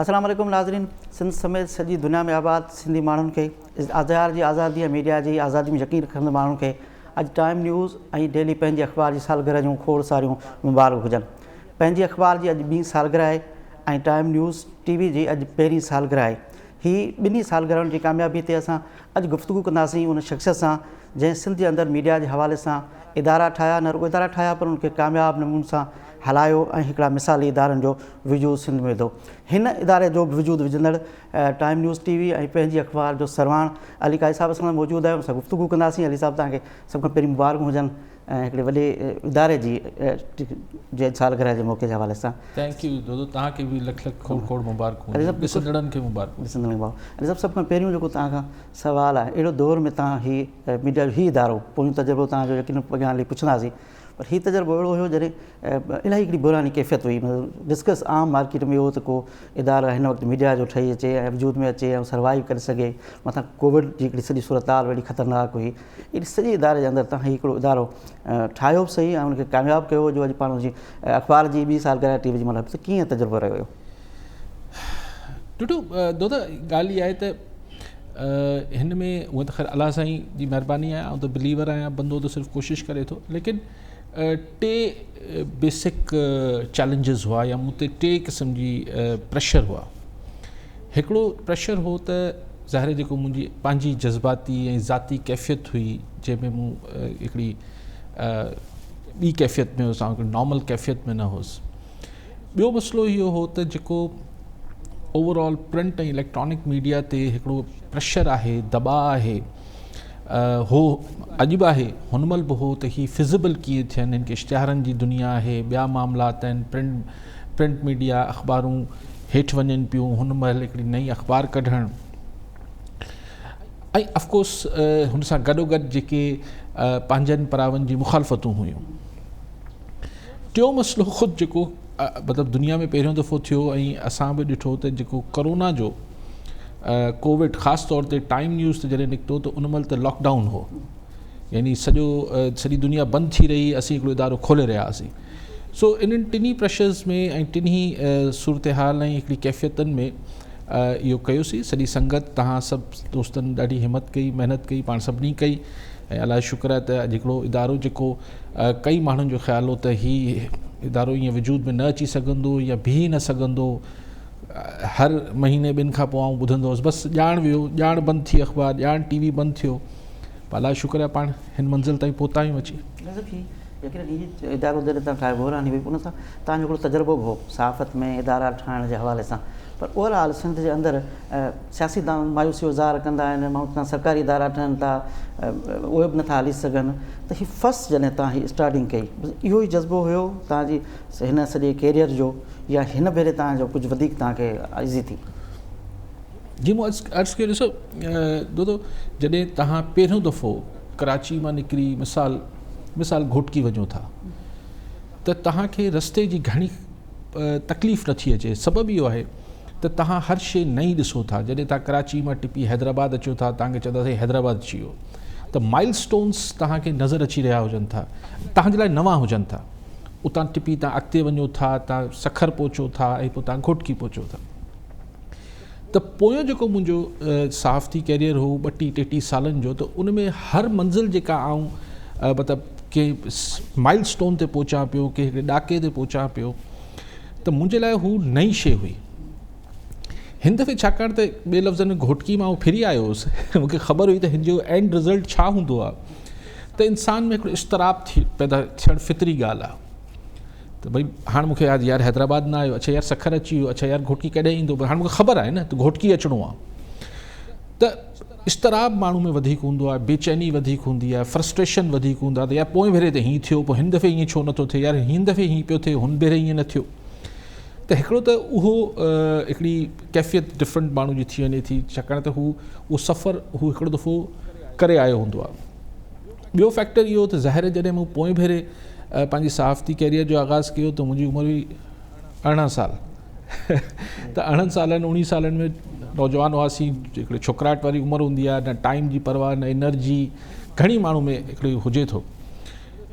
السلام عليڪم ناظرين سنڌ سميت سڄي دنيا ۾ آباد سنڌي ماڻهن کي اظهار جي آزادي ۽ ميڊيا جي آزادي ۾ يقين رکندڙ ماڻهن کي اڄ ٽائيم نيوز ۽ ڊيلي پنهنجي اخبار جي سالگرهه جون کوڙ ساريون مبارڪ هجن پنهنجي اخبار جي اڄ ٻي سالگرهه آهي ۽ ٽائيم نيوز ٽي وي جي اڄ پهرين سالگرهه آهي هي ٻنهي سالگرهن جي ڪاميابي تي اسان اڄ گفتگو ڪنداسين ان شخصيت سان جنهن سنڌ جي اندر ميڊيا جي حوالي سان ادارا ٺاهيا نه رڳو ادارا ٺاهيا پر ان کي ڪامياب نموني سان هلايو ۽ هڪڙا مثالي ادارن جو وجود سنڌ ۾ وڌو. هن اداري جو به وجود وجهندڙ ٽائيم نيوز ٽي وي ۽ پنهنجي اخبار جو سرواڻ علي قاضي صاحب اسان سان موجود آهي ان سان گفتگو ڪنداسين. علي صاحب توهان کي سڀ کان پهرين مبارڪون هجن ۽ هڪڙي وڏي اداري جي جي سالگرهه جي موقعي جي حوالي سان. Thank you دودو توهان کي به لک لک کوڙ کوڙ مبارڪون هجن ڏسندڙن کي مبارڪون. ڏسندڙن کي مبارڪون. علي صاحب سڀ کان پهريون جيڪو توهان کان سوال آهي اهڙو دور ۾ توهان هي ميڊيا جو هي ادارو پويون تجربو توهان جو يقينن اڳيان هلي پڇنداسين پر هي تجربو اهڙو هيو جڏهن الاهي هڪڙي بحراني ڪيفيت هئي مطلب ڊسڪس عام مارڪيٽ ۾ اهو ته ڪو ادارو هن وقت ميڊيا جو ٺهي اچي ۽ وجود ۾ اچي ۽ سروائيو ڪري سگهي مٿان ڪووڊ جي هڪڙي سڄي صورتحال اهڙي خطرناڪ هئي اهڙي سڄي اداري جي اندر توهان هي هڪڙو ادارو ٺاهيو به صحيح ۽ ان کي ڪامياب ڪيو جو اڄ پاڻ ان جي اخبار جي ٻي سالگرهه ٽي وي جي مطلب ته ڪيئن تجربو رهيو اهو؟ ٽوٽو دادا ڳالهه اها آهي ته هن ۾ هونء ته خير الله سائين جي مهرباني آهي آئون ته بليور آهيان بندو ته صرف ڪوشش ڪري ٿو ليڪن ٽي بيسڪ چئلينجز هئا يا مون تي ٽي قسم جي پريشر هئا هڪڙو پريشر هو ته ظاهر جيڪو منهنجي پنهنجي جذباتي ۽ ذاتي ڪيفيت هئي جنهن ۾ مون هڪڙي ٻي ڪيفيت ۾ هوس آئون نارمل ڪيفيت ۾ نه هوس ٻيو مسئلو اهو هو ته جيڪو over all print ۽ electronic media تي هڪڙو پريشر آهي دٻاء آهي هو اڄ به آهي هن مهل به هو ته هي فزيبل ڪيئن ٿين هن کي اشتهارن جي دنيا آهي ٻيا معاملات آهن پرنٽ پرنٽ ميڊيا اخبارون هيٺ وڃن پيون هن مهل هڪڙي نئين اخبار ڪڍڻ ۽ آفڪورس هن سان گڏو گڏ جيڪي پنهنجن پراون جي مخالفتون هيون ٽيون مسئلو خود جيڪو مطلب دنيا ۾ پهريون دفعو ٿيو ۽ اسان به ڏٺو ته جيڪو ڪورونا جو ڪووڊ خاص طور تي ٽائيم نيوز تي جڏهن نڪتو ته ان مهل ته لاڪ ڊائون هو يعني سڄو سڄي دنيا بند ٿي رهي اسين هڪڙو ادارو کولي رهيا هئاسين سو انهن ٽنهي پريشرز ۾ ۽ ٽنهي صورتحال ۽ هڪڙي ڪيفيتن ۾ اهو ڪيوسين سڄي سنگت تهان سڀ دوستن ڏاڍي همت ڪئي محنت ڪئي پاڻ سڀني ڪئي ۽ الله جو شڪر آهي ته اڄ هڪڙو ادارو جيڪو ڪئي ماڻهن جو خيال هو ته هي ادارو ائين وجود ۾ نه اچي سگهندو يا بيهي نه سگهندو هر مهيني ٻن کان پوء آئون ٻڌندو هوس بس ڄاڻ ويو ڄاڻ بند ٿي اخبار ڄاڻ ٽي وي بند ٿيو پر الله جو شڪر آهي پاڻ هن منزل تائين پهتا آهيون اچي. يقينن هي ادارو جڏهن توهان ٺاهيو بحراني هئي ان سان توهان جو هڪڙو تجربو به هو صحافت ۾ ادارا ٺاهڻ جي حوالي سان پر اوور آل سنڌ جي اندر سياسيدان مايوسي جو اظهار ڪندا آهن ماڻهو چوندا آهن سرڪاري ادارا ٺهن ٿا اهي به نٿا هلي سگهن ته هي فرسٽ جڏهن توهان هي اسٽارٽنگ ڪئي اهو ئي جذبو هيو توهان جي هن سڄي ڪيريئر جو يا هن ڀيري توهان جو ڪجهه وڌيڪ توهان کي ايزي ٿي؟ جي مون عرض ڪيو ڏسو دودو جڏهن توهان پهريون دفعو ڪراچي مان نڪري مثال مثال گهوٽڪي وڃو ٿا ته توهان کي رستي جي گهڻي تڪليف نٿي اچي سبب اهو آهي ته توهان هر شيء نئين ڏسو ٿا جڏهن توهان ڪراچي مان ٽپي حيدرآباد اچو ٿا توهان کي چوندا سائين حيدرآباد اچي ويو ته مائل اسٽونس توهان کي نظر اچي رهيا هجن ٿا توهان جي لاء نوان هجن ٿا اتان ٽپي توهان اڳتي وڃو ٿا توهان سکر پهچو ٿا ۽ پوء توهان گهوٽڪي پهچو ٿا ته پويون جيڪو منهنجو صحافتي ڪيريئر هو ٻٽيهه ٽيٽيهه سالن جو ته ان ۾ هر منزل جيڪا آئون مطلب ڪنهن مائل اسٽون تي پهچان پيو ڪنهن هڪڙي ڏاڪي تي پهچان پيو ته منهنجي لاء هو نئين شيء هئي هن دفعي ڇاڪاڻ ته ٻئي لفظن ۾ گهوٽڪي مان آئون ڦري آيو هوس مونکي خبر هئي ته هن جو اينڊ رزلٽ ڇا هوندو آهي ته انسان ۾ هڪڙو اضطراب ٿي پيدا ٿيڻ فطري ڳالهه آهي ته ڀئي هاڻ مونکي ياد يار حيدرآباد نه آيو اڇا يار سکر اچي ويو اڇا يار گهوٽڪي ڪڏهن ايندو هاڻ مونکي خبر آهي نه ته گهوٽڪي اچڻو آهي ته اضطراب ماڻهو ۾ وڌيڪ هوندو آهي بيچيني وڌيڪ هوندي آهي فرسٽريشن وڌيڪ هوندو آهي ته يار پوئين ڀيري ته هيئن ٿيو پوء هن دفعي ائين ڇو نٿو ٿئي يار هن دفعي هيئن پيو ٿئي هن ڀيري ائين نه ٿيو ته هڪڙو ته اهو هڪڙي ڪيفيت ڊفرنٽ ماڻهو جي ٿي وڃي ٿي ڇاڪاڻ ته هو اهو سفر هو هڪڙو دفعو ڪري آيو هوندو آهي ٻيو فيڪٽر اهو ته ظاهر جڏهن مون پوئين ڀيري پنهنجي صحافتي ڪيريئر جو آغاز ڪيو ته منهنجي عمر هئي ارڙهن سال ته ارڙهن سالن اوڻيهه سالن ۾ نوجوان هئاسين هڪڙي ڇوڪراٽ واري عمر هوندي آهي نه ٽائيم جي پرواهه نه انرجي گهڻي ماڻهو ۾ هڪڙي هجي ٿو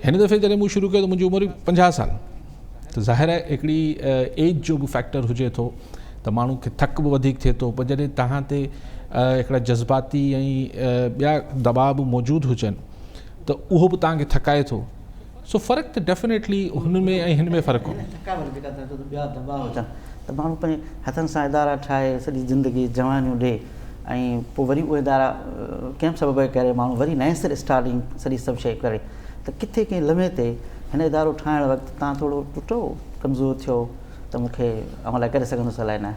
هن دفعي جڏهن مون شروع ڪيو ته منهنجي عمر هئي پنجاهه سال ته ظاهر آهي هڪڙي ايج جو به فيڪٽر هجي ٿو ته ته ماڻهو کي ٿڪ به وڌيڪ ٿئي ٿو پر جڏهن توهان تي هڪڙا جذباتي ۽ ٻيا دٻاء به موجود هجن ته اهو به توهان کي ٿڪائي ٿو سو فرق ته ڊيفينيٽلي هن ۾ ۽ هن ۾ فرق هو. ٿڪاوٽ جيڪا ٿئي ٿو ته ٻيا دٻاء هجن ته ماڻهو پنهنجي هٿن سان ادارا ٺاهي سڄي زندگي جوانيون ڏي ۽ پوء وري اهي ادارا ڪنهن به سبب جي ڪري ماڻهو وري نئين سر اسٽارٽنگ سڄي سڀ شيء ڪري ته ڪٿي ڪنهن لمحي تي هن ادارو ٺاهڻ وقت تان ٿورو ٽٽو ڪمزور ٿيو ته مون کي آئون الائي ڪري سگهندس الائي نه.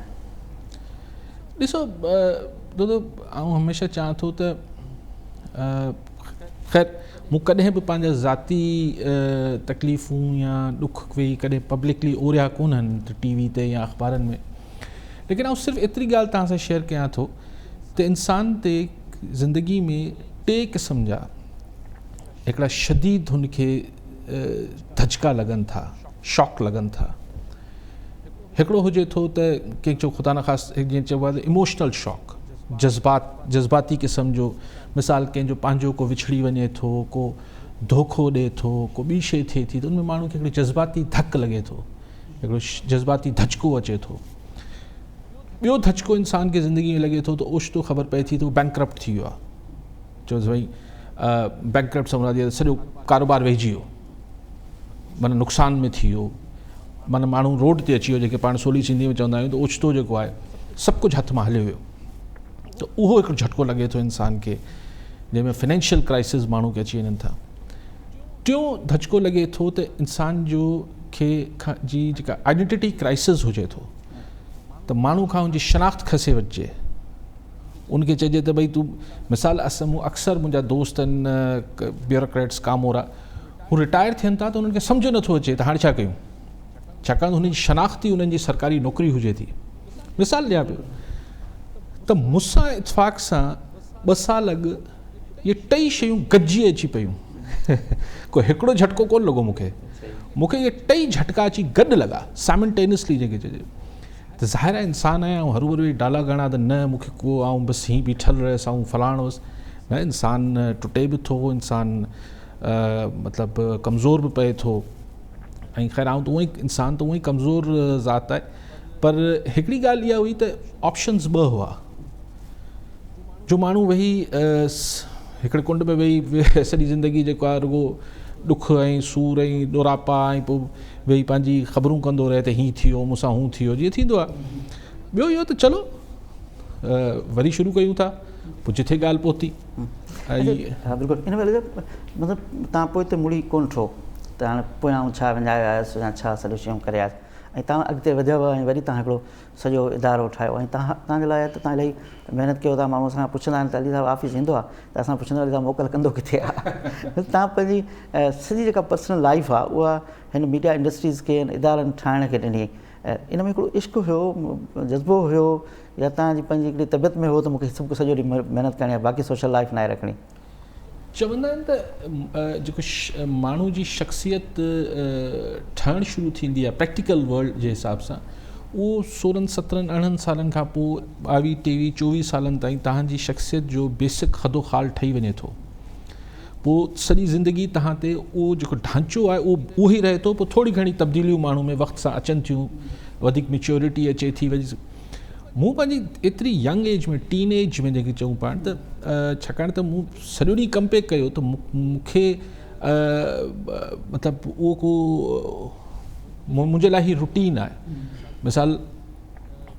ڏسو دودو آئون هميشه چاهان ٿو ته خير مون ڪڏهن به پنهنجا ذاتي تڪليفون يا ڏک ويهي ڪڏهن پبلڪلي اوريا ڪونهن ٽي وي تي يا اخبارن ۾ ليڪن آئون صرف ايتري ڳالهه توهان سان شيئر ڪيان ٿو ته انسان تي زندگي ۾ ٽي قسم جا هڪڙا شديد هن کي ڌچڪا لڳن ٿا شاڪ لڳن ٿا هڪڙو هجي ٿو ته ڪنهن چئو خدا نخواست جيئن چئبو آهي ته اموشنل شاڪ جذبات جذباتي قسم جو مثال ڪنهن جو پنهنجو ڪو وڇڙي وڃي ٿو ڪو ڌوکو ڏي ٿو ڪو ٻي شيء ٿئي ٿي ته ان ۾ ماڻهو کي هڪڙو جذباتي ڌڪ لڳي ٿو هڪڙو جذباتي ڌچڪو اچي ٿو ٻيو ڌچڪو انسان کي زندگي ۾ لڳي ٿو ته اوچتو خبر پئي ٿي ته هو بينڪرپٽ ٿي ويو آهي چوس ڀئي بينڪرپٽ سمجهه سڄو ڪاروبار ويهجي ويو معنيٰ نقصان ۾ ٿي ويو معنيٰ ماڻهو روڊ تي اچي ويو جيڪي پاڻ سولي سنڌي ۾ چوندا آهيون ته اوچتو جيڪو آهي سڀ ڪجهه هٿ مان هليو ويو ته اهو هڪڙو جهٽڪو لڳي ٿو انسان کي جنهن ۾ فنانشل ڪرائسز ماڻهو کي اچي وڃن ٿا ٽيون ڌچڪو لڳي ٿو ته انسان جو کي جي جيڪا آئيڊينٽيٽي ڪرائسز هجي ٿو ته ماڻهو کان ان جي شناخت کسي وٺجي ان کي چئجي ته ڀئي تون مثال اسان مون اڪثر منهنجا دوست آهن بيوروڪريٽس ڪامورا هو رٽائر ٿين ٿا ته انهن کي سمجهه نٿو اچي ته هاڻي ڇا ڪيون ڇاڪاڻ ته هنن جي شناخت ئي انهن جي سرڪاري نوڪري هجي ٿي مثال ڏيان پيو ته مون سان اتفاق سان ٻه سال اڳ اهي ٽئي شيون گڏجي اچي پيون ڪو هڪڙو جهٽڪو ڪونه لڳو مون کي مون کي اهي ٽئي جهٽڪا اچي گڏ لڳا سائملٽينسلي جنهن کي چئجي ته ظاهر آهي انسان آهيان آئون هروڀرو ويهي ڊالا ڳڻان ته نه مون کي ڪو آئون بس هين بيٺل رهيس آئون فلاڻو هوس نه انسان ٽٽي به ٿو انسان مطلب ڪمزور به پئي ٿو ۽ خير آئون ته اونئي انسان ته اونئي ڪمزور ذات آهي پر هڪڙي ڳالهه اها هئي ته آپشنز ٻه هئا جو ماڻهو ويهي هڪڙي ڪنڊ ۾ ويهي سڄي زندگي جيڪو آهي رڳو ڏک ۽ سور ۽ ڏوراپا ۽ پوء ويهي پنهنجي خبرون ڪندو رهي ته هي ٿي ويو مون سان هون ٿي ويو جيئن ٿيندو آهي ٻيو اهو ته چلو وري شروع ڪيون ٿا پوء جٿي ڳالهه پهتي ها بلڪل ان مهل مطلب تان پوء ته مڙي ڪون ٺو ته هاڻي پويان آئون ڇا وڃايو آيس يا ڇا سڄو شيون ڪري آيس ۽ تان اڳتي وڌيو ۽ وري تان هڪڙو سڄو ادارو ٺاهيو ۽ تان تان جي لاء ته تان الاهي محنت ڪيو ٿا ماڻهو اسان کان پڇندا آهن ته علي صاحب آفيس ايندو آهي ته اسان پڇندا علي صاحب موڪل ڪندو ڪٿي آهي تان پنهنجي سڄي جيڪا پرسنل لائف آهي اها هن ميڊيا انڊسٽريز کي هن ادارن ٺاهڻ کي ڏني ان ۾ هڪڙو عشق هيو جذبو هيو يا تان جي پنهنجي هڪڙي طبيعت ۾ هو ته مونکي سڀ سڄو ڏينهن محنت ڪرڻي آهي باقي سوشل لائف ناهي رکڻي چوندا آهن ته جيڪو ماڻهو جي شخصيت ٺهڻ شروع ٿيندي آهي پريڪٽيڪل ورلڊ جي حساب سان اهو سورهن سترهن ارڙهن سالن کان پوء ٻاويهه ٽيويهه چوويهه سالن تائين تهان جي شخصيت جو بيسڪ خد و خال ٺهي وڃي ٿو پوء سڄي زندگي تهان تي اهو جيڪو ڍانچو آهي اهو اهو ئي رهي ٿو پوء ٿوري گهڻي تبديليون ماڻهو ۾ وقت سان اچن ٿيون وڌيڪ ميچورٽي اچي ٿي مون پنهنجي ايتري ينگ ايج ۾ ٽين ايج ۾ جنهن کي چئون پاڻ ته ڇاڪاڻ ته مون سڄو ڏينهن ڪم پئي ڪيو ته مون کي مطلب اهو ڪو منهنجي لاء هي روٽين آهي مثال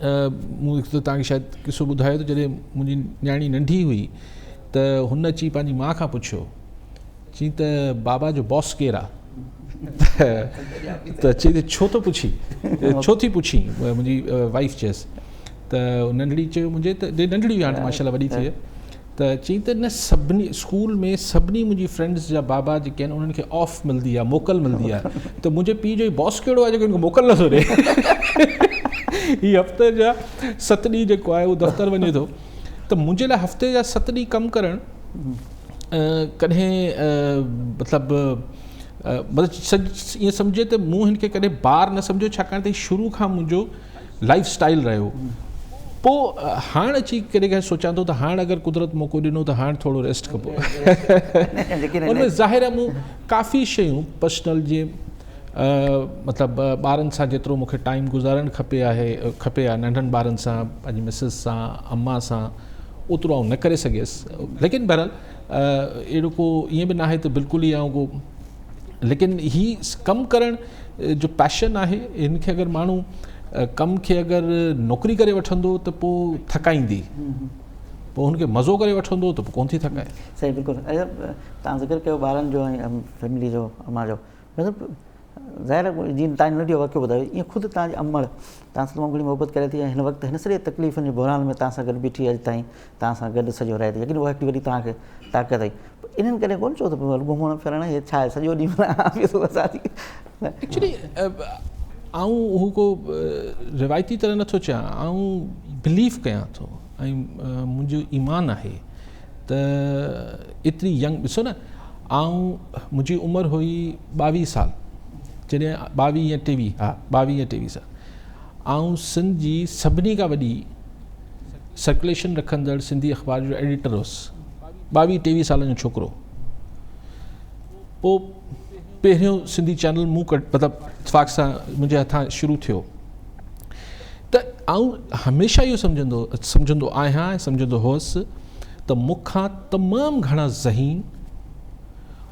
مون هڪ دفعو توهان کي شايد قصو ٻڌايو ته جڏهن منهنجي نياڻي ننڍي هئي ته هن اچي پنهنجي ماء کان پڇيو چيائين ته بابا جو باس ڪير آ؟ ته چيائين ته ڇو ٿو پڇين؟ ڇو ٿي پڇين؟ منهنجي وائيف چيس ته ننڍڙي چيو منهنجي ته ننڍڙي هئي هاڻي ماشاء الله وڏي ٿي وئي ته چيائين ته نه سڀني اسڪول ۾ سڀني منهنجي فرينڊز جا بابا جيڪي آهن انهن کي آف ملندي آهي موڪل ملندي آهي ته منهنجي پيء جو باس ڪهڙو آهي جيڪو هن کي موڪل نٿو ڏي هي هفتي جا ست ڏينهن جيڪو آهي اهو دفتر وڃي ٿو ته منهنجي لاء هفتي جا ست ڏينهن ڪم ڪرڻ ڪڏهن مطلب مطلب ائين سمجهجي ته مون هن کي ڪڏهن بار نه سمجهيو ڇاڪاڻ ته شروع کان منهنجو لائف اسٽائل رهيو پوء هاڻ اچي ڪڏهن ڪڏهن سوچان ٿو ته هاڻ اگر قدرت موقعو ڏنو ته هاڻ ٿورو ريسٽ ڪبو ان ۾ ظاهر آهي مون ڪافي شيون پرسنل جي مطلب ٻارن سان جيترو مون کي ٽائيم گذارڻ کپي آهي کپي ها ننڍن ٻارن سان پنهنجي مسز سان امان سان اوترو آئون نه ڪري سگهيس ليڪن بهرحال اهڙو ڪو ائين به ناهي ته بلڪل ئي آئون ڪو ليڪن هي ڪم ڪرڻ جو پيشن آهي هن کي اگر ماڻهو ڪم کي اگر نوڪري ڪري وٺندو ته پوء ٿڪائيندي پوء هن کي مزو ڪري وٺندو ته پوء ڪون ٿي ٿڪائي. صحيح بلڪل تان ذڪر ڪيو ٻارن جو ۽ فيملي جو امان جو مطلب ظاهر آهي جيئن تان ننڍي واقعو ٻڌايو ائين خود تان جي امڙ تان سان تمام گهڻي محبت ڪري ٿي ۽ هن وقت هن سڄي تڪليفن جي بحران ۾ تان سان گڏ بيٺي اڄ تائين تان سان گڏ سڄو رهي ٿي يقين اها هڪڙي وڏي تان کي طاقت آئي انهن ڪڏهن ڪونه چيو ته گهمڻ ڦرڻ هي ڇا آهي سڄو ڏينهن آفيس آزادي ايڪچولي آئون هو ڪو روايتي طرح نٿو چيان آئون بليف ڪيان ٿو ۽ منهنجو ايمان آهي ته ايتري ينگ ڏسو نه آئون منهنجي عمر هئي ٻاويهه سال جڏهن ٻاويهه يا ٽيويهه ها ٻاويهه يا ٽيويهه سال آئون سنڌ جي سڀني کان وڏي سرڪوليشن رکندڙ سنڌي اخبار جو ايڊيٽر هوس ٻاويهه ٽيويهه سالن جو ڇوڪرو پوء پهريون سنڌي چينل مون مطلب اتفاق سان منهنجي هٿان شروع ٿيو ته آئون هميشه اهو سمجهندو سمجهندو آهيان ۽ سمجهندو هوس ته مون کان تمام گهڻا ذهين،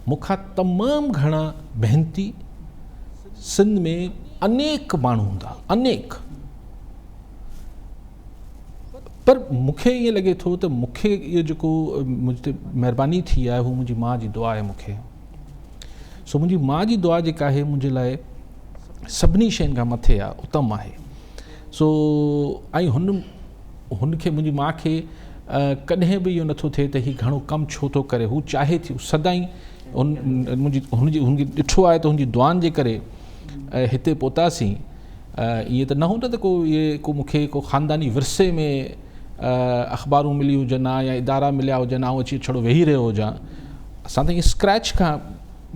مون کان تمام گهڻا محنتي سنڌ ۾ انيڪ ماڻهو هوندا، انيڪ. پر مون کي ائين لڳي ٿو ته مون کي اهو جيڪو منهنجي تي مهرباني ٿي آهي هو منهنجي ماء جي دعا آهي مون کي. سو منهنجي ماء جي دعا جيڪا آهي منهنجي لاء سڀني شين کان مٿي آهي، اتم آهي. سو ۽ هن هن کي منهنجي ماء کي ڪڏهن به اهو نٿو ٿئي ته هي گهڻو ڪم ڇو ٿو ڪري هو چاهي ٿي سدائين هن منهنجي هن جي هن کي ڏٺو آهي ته هن جي دعائن جي ڪري هتي پهتاسين ائين ته نه هو نه ته ڪو اهي ڪو مون کي ڪو خانداني ورثي ۾ اخبارون ملي هجن ها يا ادارا مليا هجن آئون اچي ڇڙو ويهي رهيو هجان اسان ته ائين اسڪريچ کان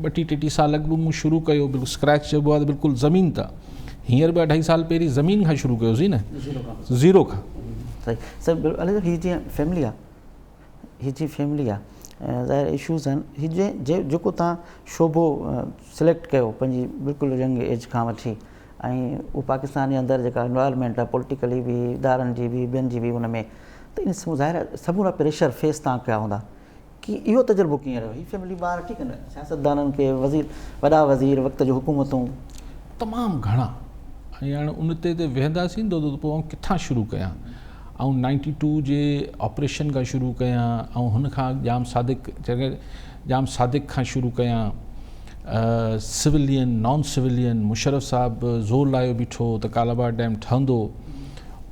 ٻٽيهه ٽيٽيهه سال اڳ به مون شروع ڪيو بلڪل اسڪريچ چئبو آهي ته بلڪل زمين تان هينئر به اڍائي سال پهرين زمين کان شروع ڪيوسين نه زيرو کان. صحيح سر علي صاحب هي جيئن فيملي آ هي جيئن فيملي آ ظاهر اشوز آهن هي جيئن جيڪو تان شعبو سليڪٽ ڪيو پنهنجي بلڪل ينگ ايج کان وٺي ۽ اهو پاڪستان جي اندر جيڪا انوائرمينٽ آ پوليٽيڪلي به ادارن جي به ٻين جي به ان ۾ ته ان ظاهر سمورا پريشر فيس تان ڪيا هوندا ڪي اهو تجربو ڪيئن رهيو؟ هي فيملي ٻار ٺيڪ آهن سياستدانن کي وزير وڏا وزير وقت جون حڪومتون. تمام گهڻا ۽ هاڻي ان تي ته ويهنداسين ته پوء آئون ڪٿان شروع ڪيان آئون نائنٽي ٽو جي آپريشن کان شروع ڪيان آئون هن کان اڳ ڄام صادق ڄام صادق کان شروع ڪيان سولين نان سولين مشرف صاحب زور لايو بيٺو ته ڪالاباغ ڊيم ٺهندو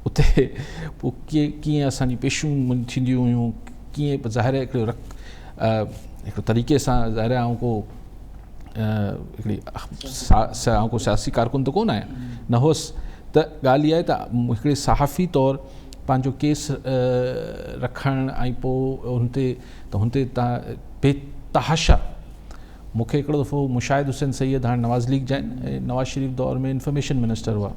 اتي پوء ڪيئن اسان جي پيشيون ٿينديون هيون ڪيئن به ظاهر آهي هڪڙو رک هڪڙو طريقي سان ظاهر آهي آئون ڪو هڪڙي آئون ڪو سياسي ڪارڪن ته ڪونه آهيان نه هوس ته ڳالهه اها آهي ته هڪڙي صحافي طور پنهنجو ڪيس رکڻ ۽ پوء هن تي ته هن تي تان بي تحاشا مون کي هڪڙو دفعو مشاهد حسين سيد هاڻي نواز ليگ جا آهن نواز شريف دور ۾ انفارميشن منسٽر هئا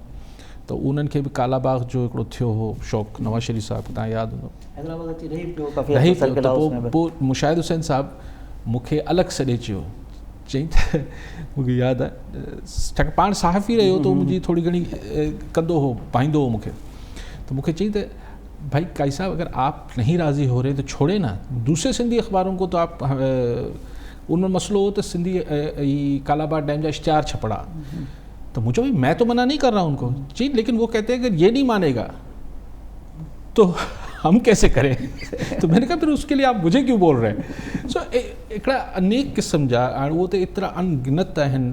ته انهن کي به ڪالا باغ جو هڪڙو ٿيو هو شوق نواز شريف صاحب تان ياد هوندو حيدرآباد اچي رهي پيو ڪافي رهي پيو ته پوء پوء مشاهد حسين صاحب مون کي الڳ سڏي چيو چئي ته مون کي ياد آهي ڇاڪاڻ پاڻ صحافي رهيو ته منهنجي ٿوري گهڻي ڪندو هو پائيندو هو مون کي ته مون کي چئي ته ڀائي قائي صاحب اگر آپ نہیں راضي هو رهي تو ڇوڙي نا دوسري سنڌي اخبارون کو تو آپ ان ۾ مسئلو هو ته سنڌي ڪالا باغ ڊيم جا اشتهار ڇپڙا تو مون چيو ڀائي مين تو منع نہیں کر رها ان کو چئي ليڪن وہ کهتي اگر یہ نہیں ماني گا تو هم ڪيسي ڪري تو مين ني کها پھر اس ڪي لئي آپ مجھي ڪيون بول رهي ہیں سو هڪڙا انيڪ قسم جا هاڻي اهو ته ايترا ان گنت آهن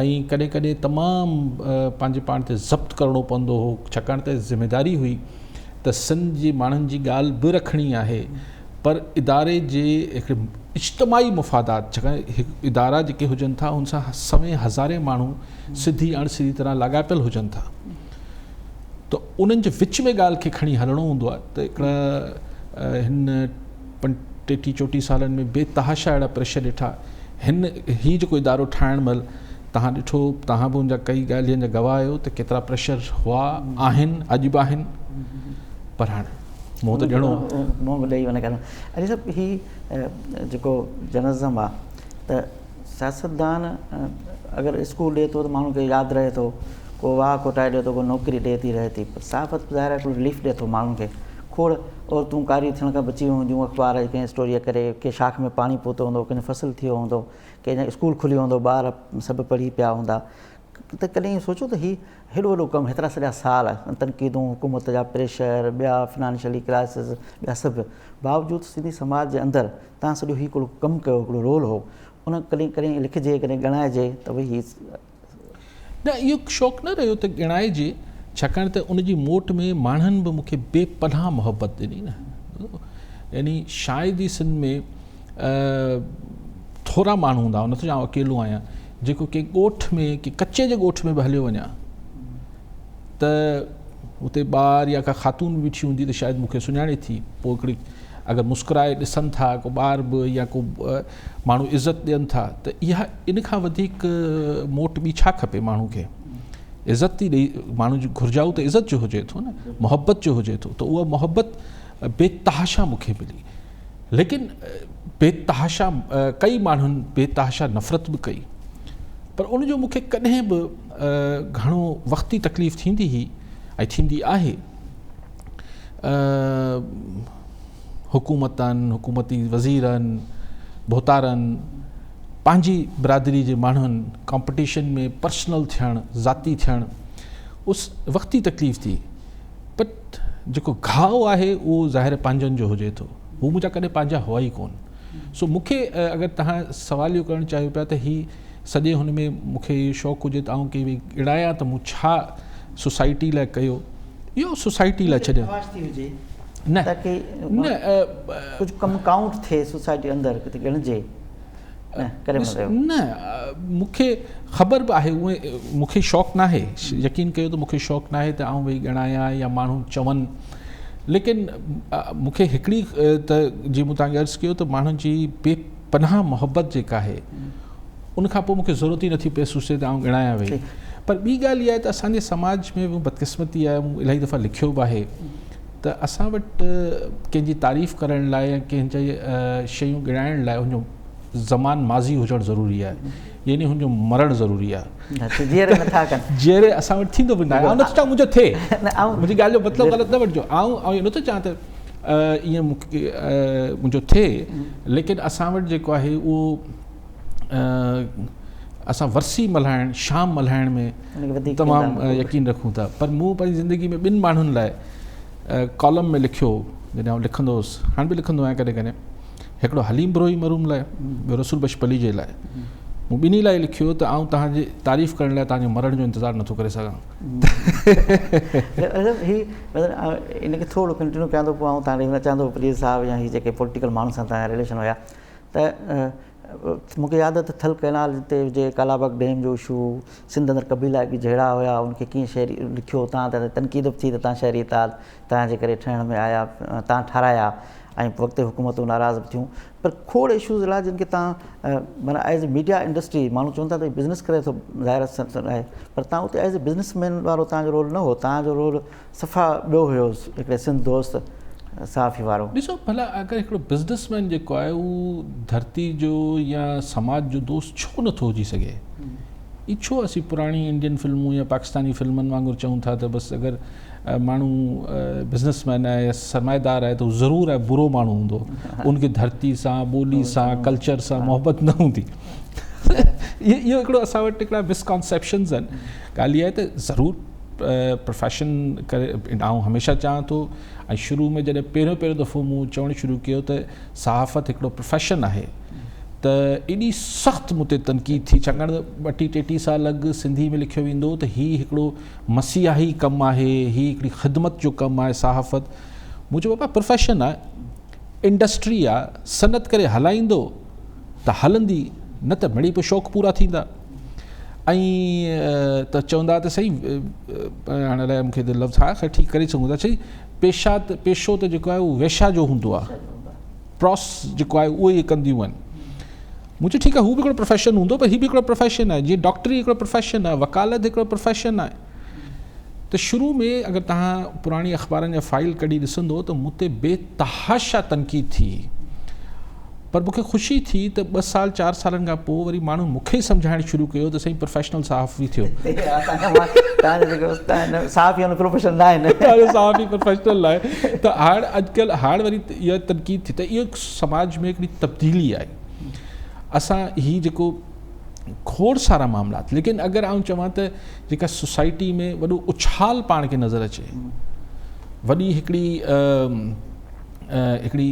۽ ڪڏهن ڪڏهن تمام پنهنجي پاڻ تي ضبط ڪرڻو پوندو هو ڇاڪاڻ ته ذميداري هئي ته سنڌ جي ماڻهن جي ڳالهه به رکڻي آهي پر اداري جي هڪڙي اجتماعي مفادات ڇاڪاڻ ادارا جيڪي هجن ٿا ان سان سوين هزارين ماڻهو سڌي اڻ سڌي طرح لاڳاپيل هجن ٿا ته انهن جي وچ ۾ ڳالهه کي کڻي هلڻو هوندو آهي ته هڪڙا هن ٽيٽيهه چوٽيهه سالن ۾ بي تحاشا اهڙا پريشر ڏٺا هن هي جيڪو ادارو ٺاهڻ مهل تهان ڏٺو تهان به ان جا ڪئي ڳالهين جا گواهه آهيو ته ڪيترا پريشر هئا آهن اڄ به آهن پر هاڻي منهن ته ڏيڻو منهن به ڏئي وڃي ڪرڻو علي صاحب هي جيڪو جرنلزم آ ته سياستدان اگر اسڪول ڏئي ٿو ته ماڻهو کي ياد رهي ٿو، ڪو واهه کوٽائي ڏئي ٿو، ڪو نوڪري ڏئي ٿي رهي ٿي، پر صحافت ظاهر آهي هڪڙو رليف ڏئي ٿو ماڻهن کي. کوڙ عورتون ڪاريون ٿيڻ کان بچي ويون هونديون اخبار جي ڪنهن اسٽوريء ڪري، ڪنهن شاخ ۾ پاڻي پهتو هوندو، ڪنهن جو فصل ٿيو هوندو، ڪنهن جا اسڪول کليو هوندو، ٻار سڀ پڙهي پيا هوندا. ته ڪڏهن ائين سوچيو ته هي هيڏو وڏو ڪم، هيترا سڄا سال، تنقيدون، حڪومت جا پريشر، ٻيا فنانشلي ڪرائسز، ٻيا سڀ، باوجود سنڌي سماج جي اندر تان سڄو هي هڪڙو ڪم ڪيو، هڪڙو رول هو، ان ڪڏهن ڪڏهن لکجي، ڪڏهن ڳڻائجي ته ڀئي هي. نه اهو شوق نه رهيو ته ڳڻائجي، ڇاڪاڻ ته ان جي موٽ ۾ ماڻهن به مون کي بي پناهه محبت ڏني نه. يعني شايد ئي سنڌ ۾ ٿورا ماڻهو هوندا، آئون نٿو چوان آئون اڪيلو آهيان، جيڪو ڪنهن ڳوٺ ۾ ڪنهن ڪچي جي ڳوٺ ۾ به هليو وڃان ته اتي ٻار يا ڪا خاتون به بيٺي هوندي ته شايد مون کي سڃاڻي ٿي، پوء هڪڙي اگر مسڪرائي ڏسن ٿا ڪو ٻار به يا ڪو ماڻهو عزت ڏين ٿا ته اها ان کان وڌيڪ موٽ ٻي ڇا کپي ماڻهو کي عزت ئي ڏئي ماڻهو جي گهرجائو ته عزت جو هجي ٿو نه محبت جو هجي ٿو ته اها محبت بي تحاشا مون کي ملي ليڪن بي تحاشا ڪئي ماڻهن بي تحاشا نفرت به ڪئي پر ان جو مون کي ڪڏهن به گهڻو وقتي تڪليف ٿيندي هئي ۽ ٿيندي آهي حڪومتن، حڪومتي وزيرن، ڀوتارن، پنهنجي برادري جي ماڻهن ڪامپٽيشن ۾ پرسنل ٿيڻ، ذاتي ٿيڻ اس وقتي تڪليف ٿي بٽ جيڪو گهاء آهي اهو ظاهر پنهنجن جو هجي ٿو هو منهنجا ڪڏهن پنهنجا هئا ئي ڪون سو مون کي اگر تهان سوال اهو ڪرڻ چاهيو پيا ته هي سڄي هن ۾ مون کي اهو شوق هجي ته آئون ڪنهن به ڳڻايان ته مون ڇا سوسائٽي لاء ڪيو اهو سوسائٽي لاء ڇڏيان نه نه ڪجهه ڪم ڪائونٽ ٿئي سوسائٽي اندر ڪٿي ڳڻجي نه مون کي خبر به آهي مون کي شوق ناهي يقين ڪيو ته مون کي شوق ناهي ته آئون ويهي ڳڻايان يا ماڻهو چون ليڪن مون کي هڪڙي ته جي مون توهان کي عرض ڪيو ته ماڻهن جي بي پناهه محبت جيڪا آهي ان کان پوء مون کي ضرورت ئي نٿي محسوس ٿئي ته آئون ڳڻايان ويهي. پر ٻي ڳالهه اها آهي ته اسان جي سماج ۾ به بدقسمتي آهي، مون الاهي دفعا لکيو به آهي ته اسان وٽ ڪنهن جي تعريف ڪرڻ لاء يا ڪنهن جي شيون ڳڻائڻ لاء ان جو زمان ماضي هجڻ ضروري آهي يعني هن جو مرڻ ضروري آهي. جيئري نٿا ڪن. جيئري اسان وٽ ٿيندو به ناهي. آئون نٿو چوان منهنجو ٿئي. منهنجي ڳالهه جو مطلب غلط نه وٺجو. آئون اهو نٿو چوان ته ائين منهنجو ٿئي ليڪن اسان وٽ جيڪو آهي اهو اسان ورسي ملهائڻ شام ملهائڻ ۾ تمام يقين رکون ٿا پر مون پنهنجي زندگي ۾ ٻن ماڻهن لاء ڪالم ۾ لکيو جڏهن آئون لکندو هوس هاڻي به لکندو آهيان ڪڏهن ڪڏهن هڪڙو حليم بروهي مرحوم لاء ٻيو رسول بخش پليجي لاء مون ٻنهي لاء لکيو ته آئون توهان جي تعريف ڪرڻ لاء توهان جي مرڻ جو انتظار نٿو ڪري سگهان هي ان کي ٿورو ڪنٽينيو ڪيان ٿو پوء آئون توهان ڏي اچان ٿو پليجي صاحب يا هي جيڪي پوليٽيڪل ماڻهن سان توهان جا رليشن هيا ته مون کي ياد آهي ته ٿل ڪئنال تي هجي، ڪالاباغ ڊيم جو اشو، سنڌ اندر قبيلائي جهيڙا هيا، ان کي ڪيئن شهري لکيو تان ته تنقيد به ٿي ته تان شهري اتحاد تان جي ڪري ٺهڻ ۾ آيا، تان ٺارايا ۽ وقت جي حڪومتون ناراض به ٿيون پر کوڙ اشوز اهڙا جن کي تان معنيٰ ايز اي ميڊيا انڊسٽري ماڻهو چون ٿا ته بزنس ڪري ٿو ظاهر آهي پر تان اتي ايز اي بزنس مين وارو تان جو رول نه هو تان جو رول صفا ٻيو هيو هڪڙي سنڌ دوست صحافي وارو. ڏسو ڀلا اگر هڪڙو بزنس مين جيڪو آهي اهو ڌرتي جو يا سماج جو دوست ڇو نٿو هجي سگهي؟ هي ڇو اسين پراڻي انڊين فلمون يا پاڪستاني فلمن وانگر چئون ٿا ته بس اگر ماڻهو بزنس مين آهي يا سرمائيدار آهي ته هو ضرور آهي برو ماڻهو هوندو ان کي ڌرتي سان ٻولي سان ڪلچر سان محبت نه هوندي. اهو هڪڙو اسان وٽ هڪڙا مسڪانسيپشنز آهن. ڳالهه اها آهي ته ضرور پروفيشن ڪري آئون هميشه چاهيان ٿو ۽ شروع ۾ جڏهن پهريون پهريون دفعو مون چوڻ شروع ڪيو ته صحافت هڪڙو پروفيشن آهي ته ايڏي سخت مون تي تنقيد ٿي ڇاڪاڻ ته ٻه ٽي ٽي ٽي سال اڳ سنڌي ۾ لکيو ويندو هو ته هي هڪڙو مسيحائي ڪم آهي هي هڪڙي خدمت جو ڪم آهي صحافت مون چيو بابا پروفيشن آهي انڊسٽري آهي صنعت ڪري هلائيندو ته هلندي نه ته مڙئي پوء شوق پورا ٿيندا ۽ ته چوندا ته سائين هاڻي الائي مونکي ته لفظ ها خير ٺيڪ ڪري سگهون ٿا سائين پيشا ته پيشو ته جيڪو آهي اهو ويشا جو هوندو آهي پراس جيڪو آهي اهو ئي ڪنديون آهن مون چيو ٺيڪ آهي هو به هڪڙو پروفيشن هوندو پر هي به هڪڙو پروفيشن آهي جيئن ڊاڪٽري هڪڙو پروفيشن آهي وڪالت هڪڙو پروفيشن آهي ته شروع ۾ اگر توهان پراڻي اخبارن جا فائل ڪڍي ڏسندو ته مون تي بي تحاشا تنقيد ٿي. پر مون کي خوشي ٿي ته ٻه سال چار سالن کان پوء وري ماڻهن مون کي سمجهائڻ شروع ڪيو ته سائين پروفيشنل صحافي ٿيو. صحافي پروفيشنل نه آهن. صحافي پروفيشنل نه آهي ته هاڻ اڄڪلهه هاڻ وري اها تنقيد ٿي ته اهو سماج ۾ هڪڙي تبديلي آئي. اسان هي جيڪو کوڙ سارا معاملات ليڪن اگر آئون چوان ته جيڪا سوسائٽي ۾ وڏو اڇال پاڻ کي نظر اچي وڏي هڪڙي هڪڙي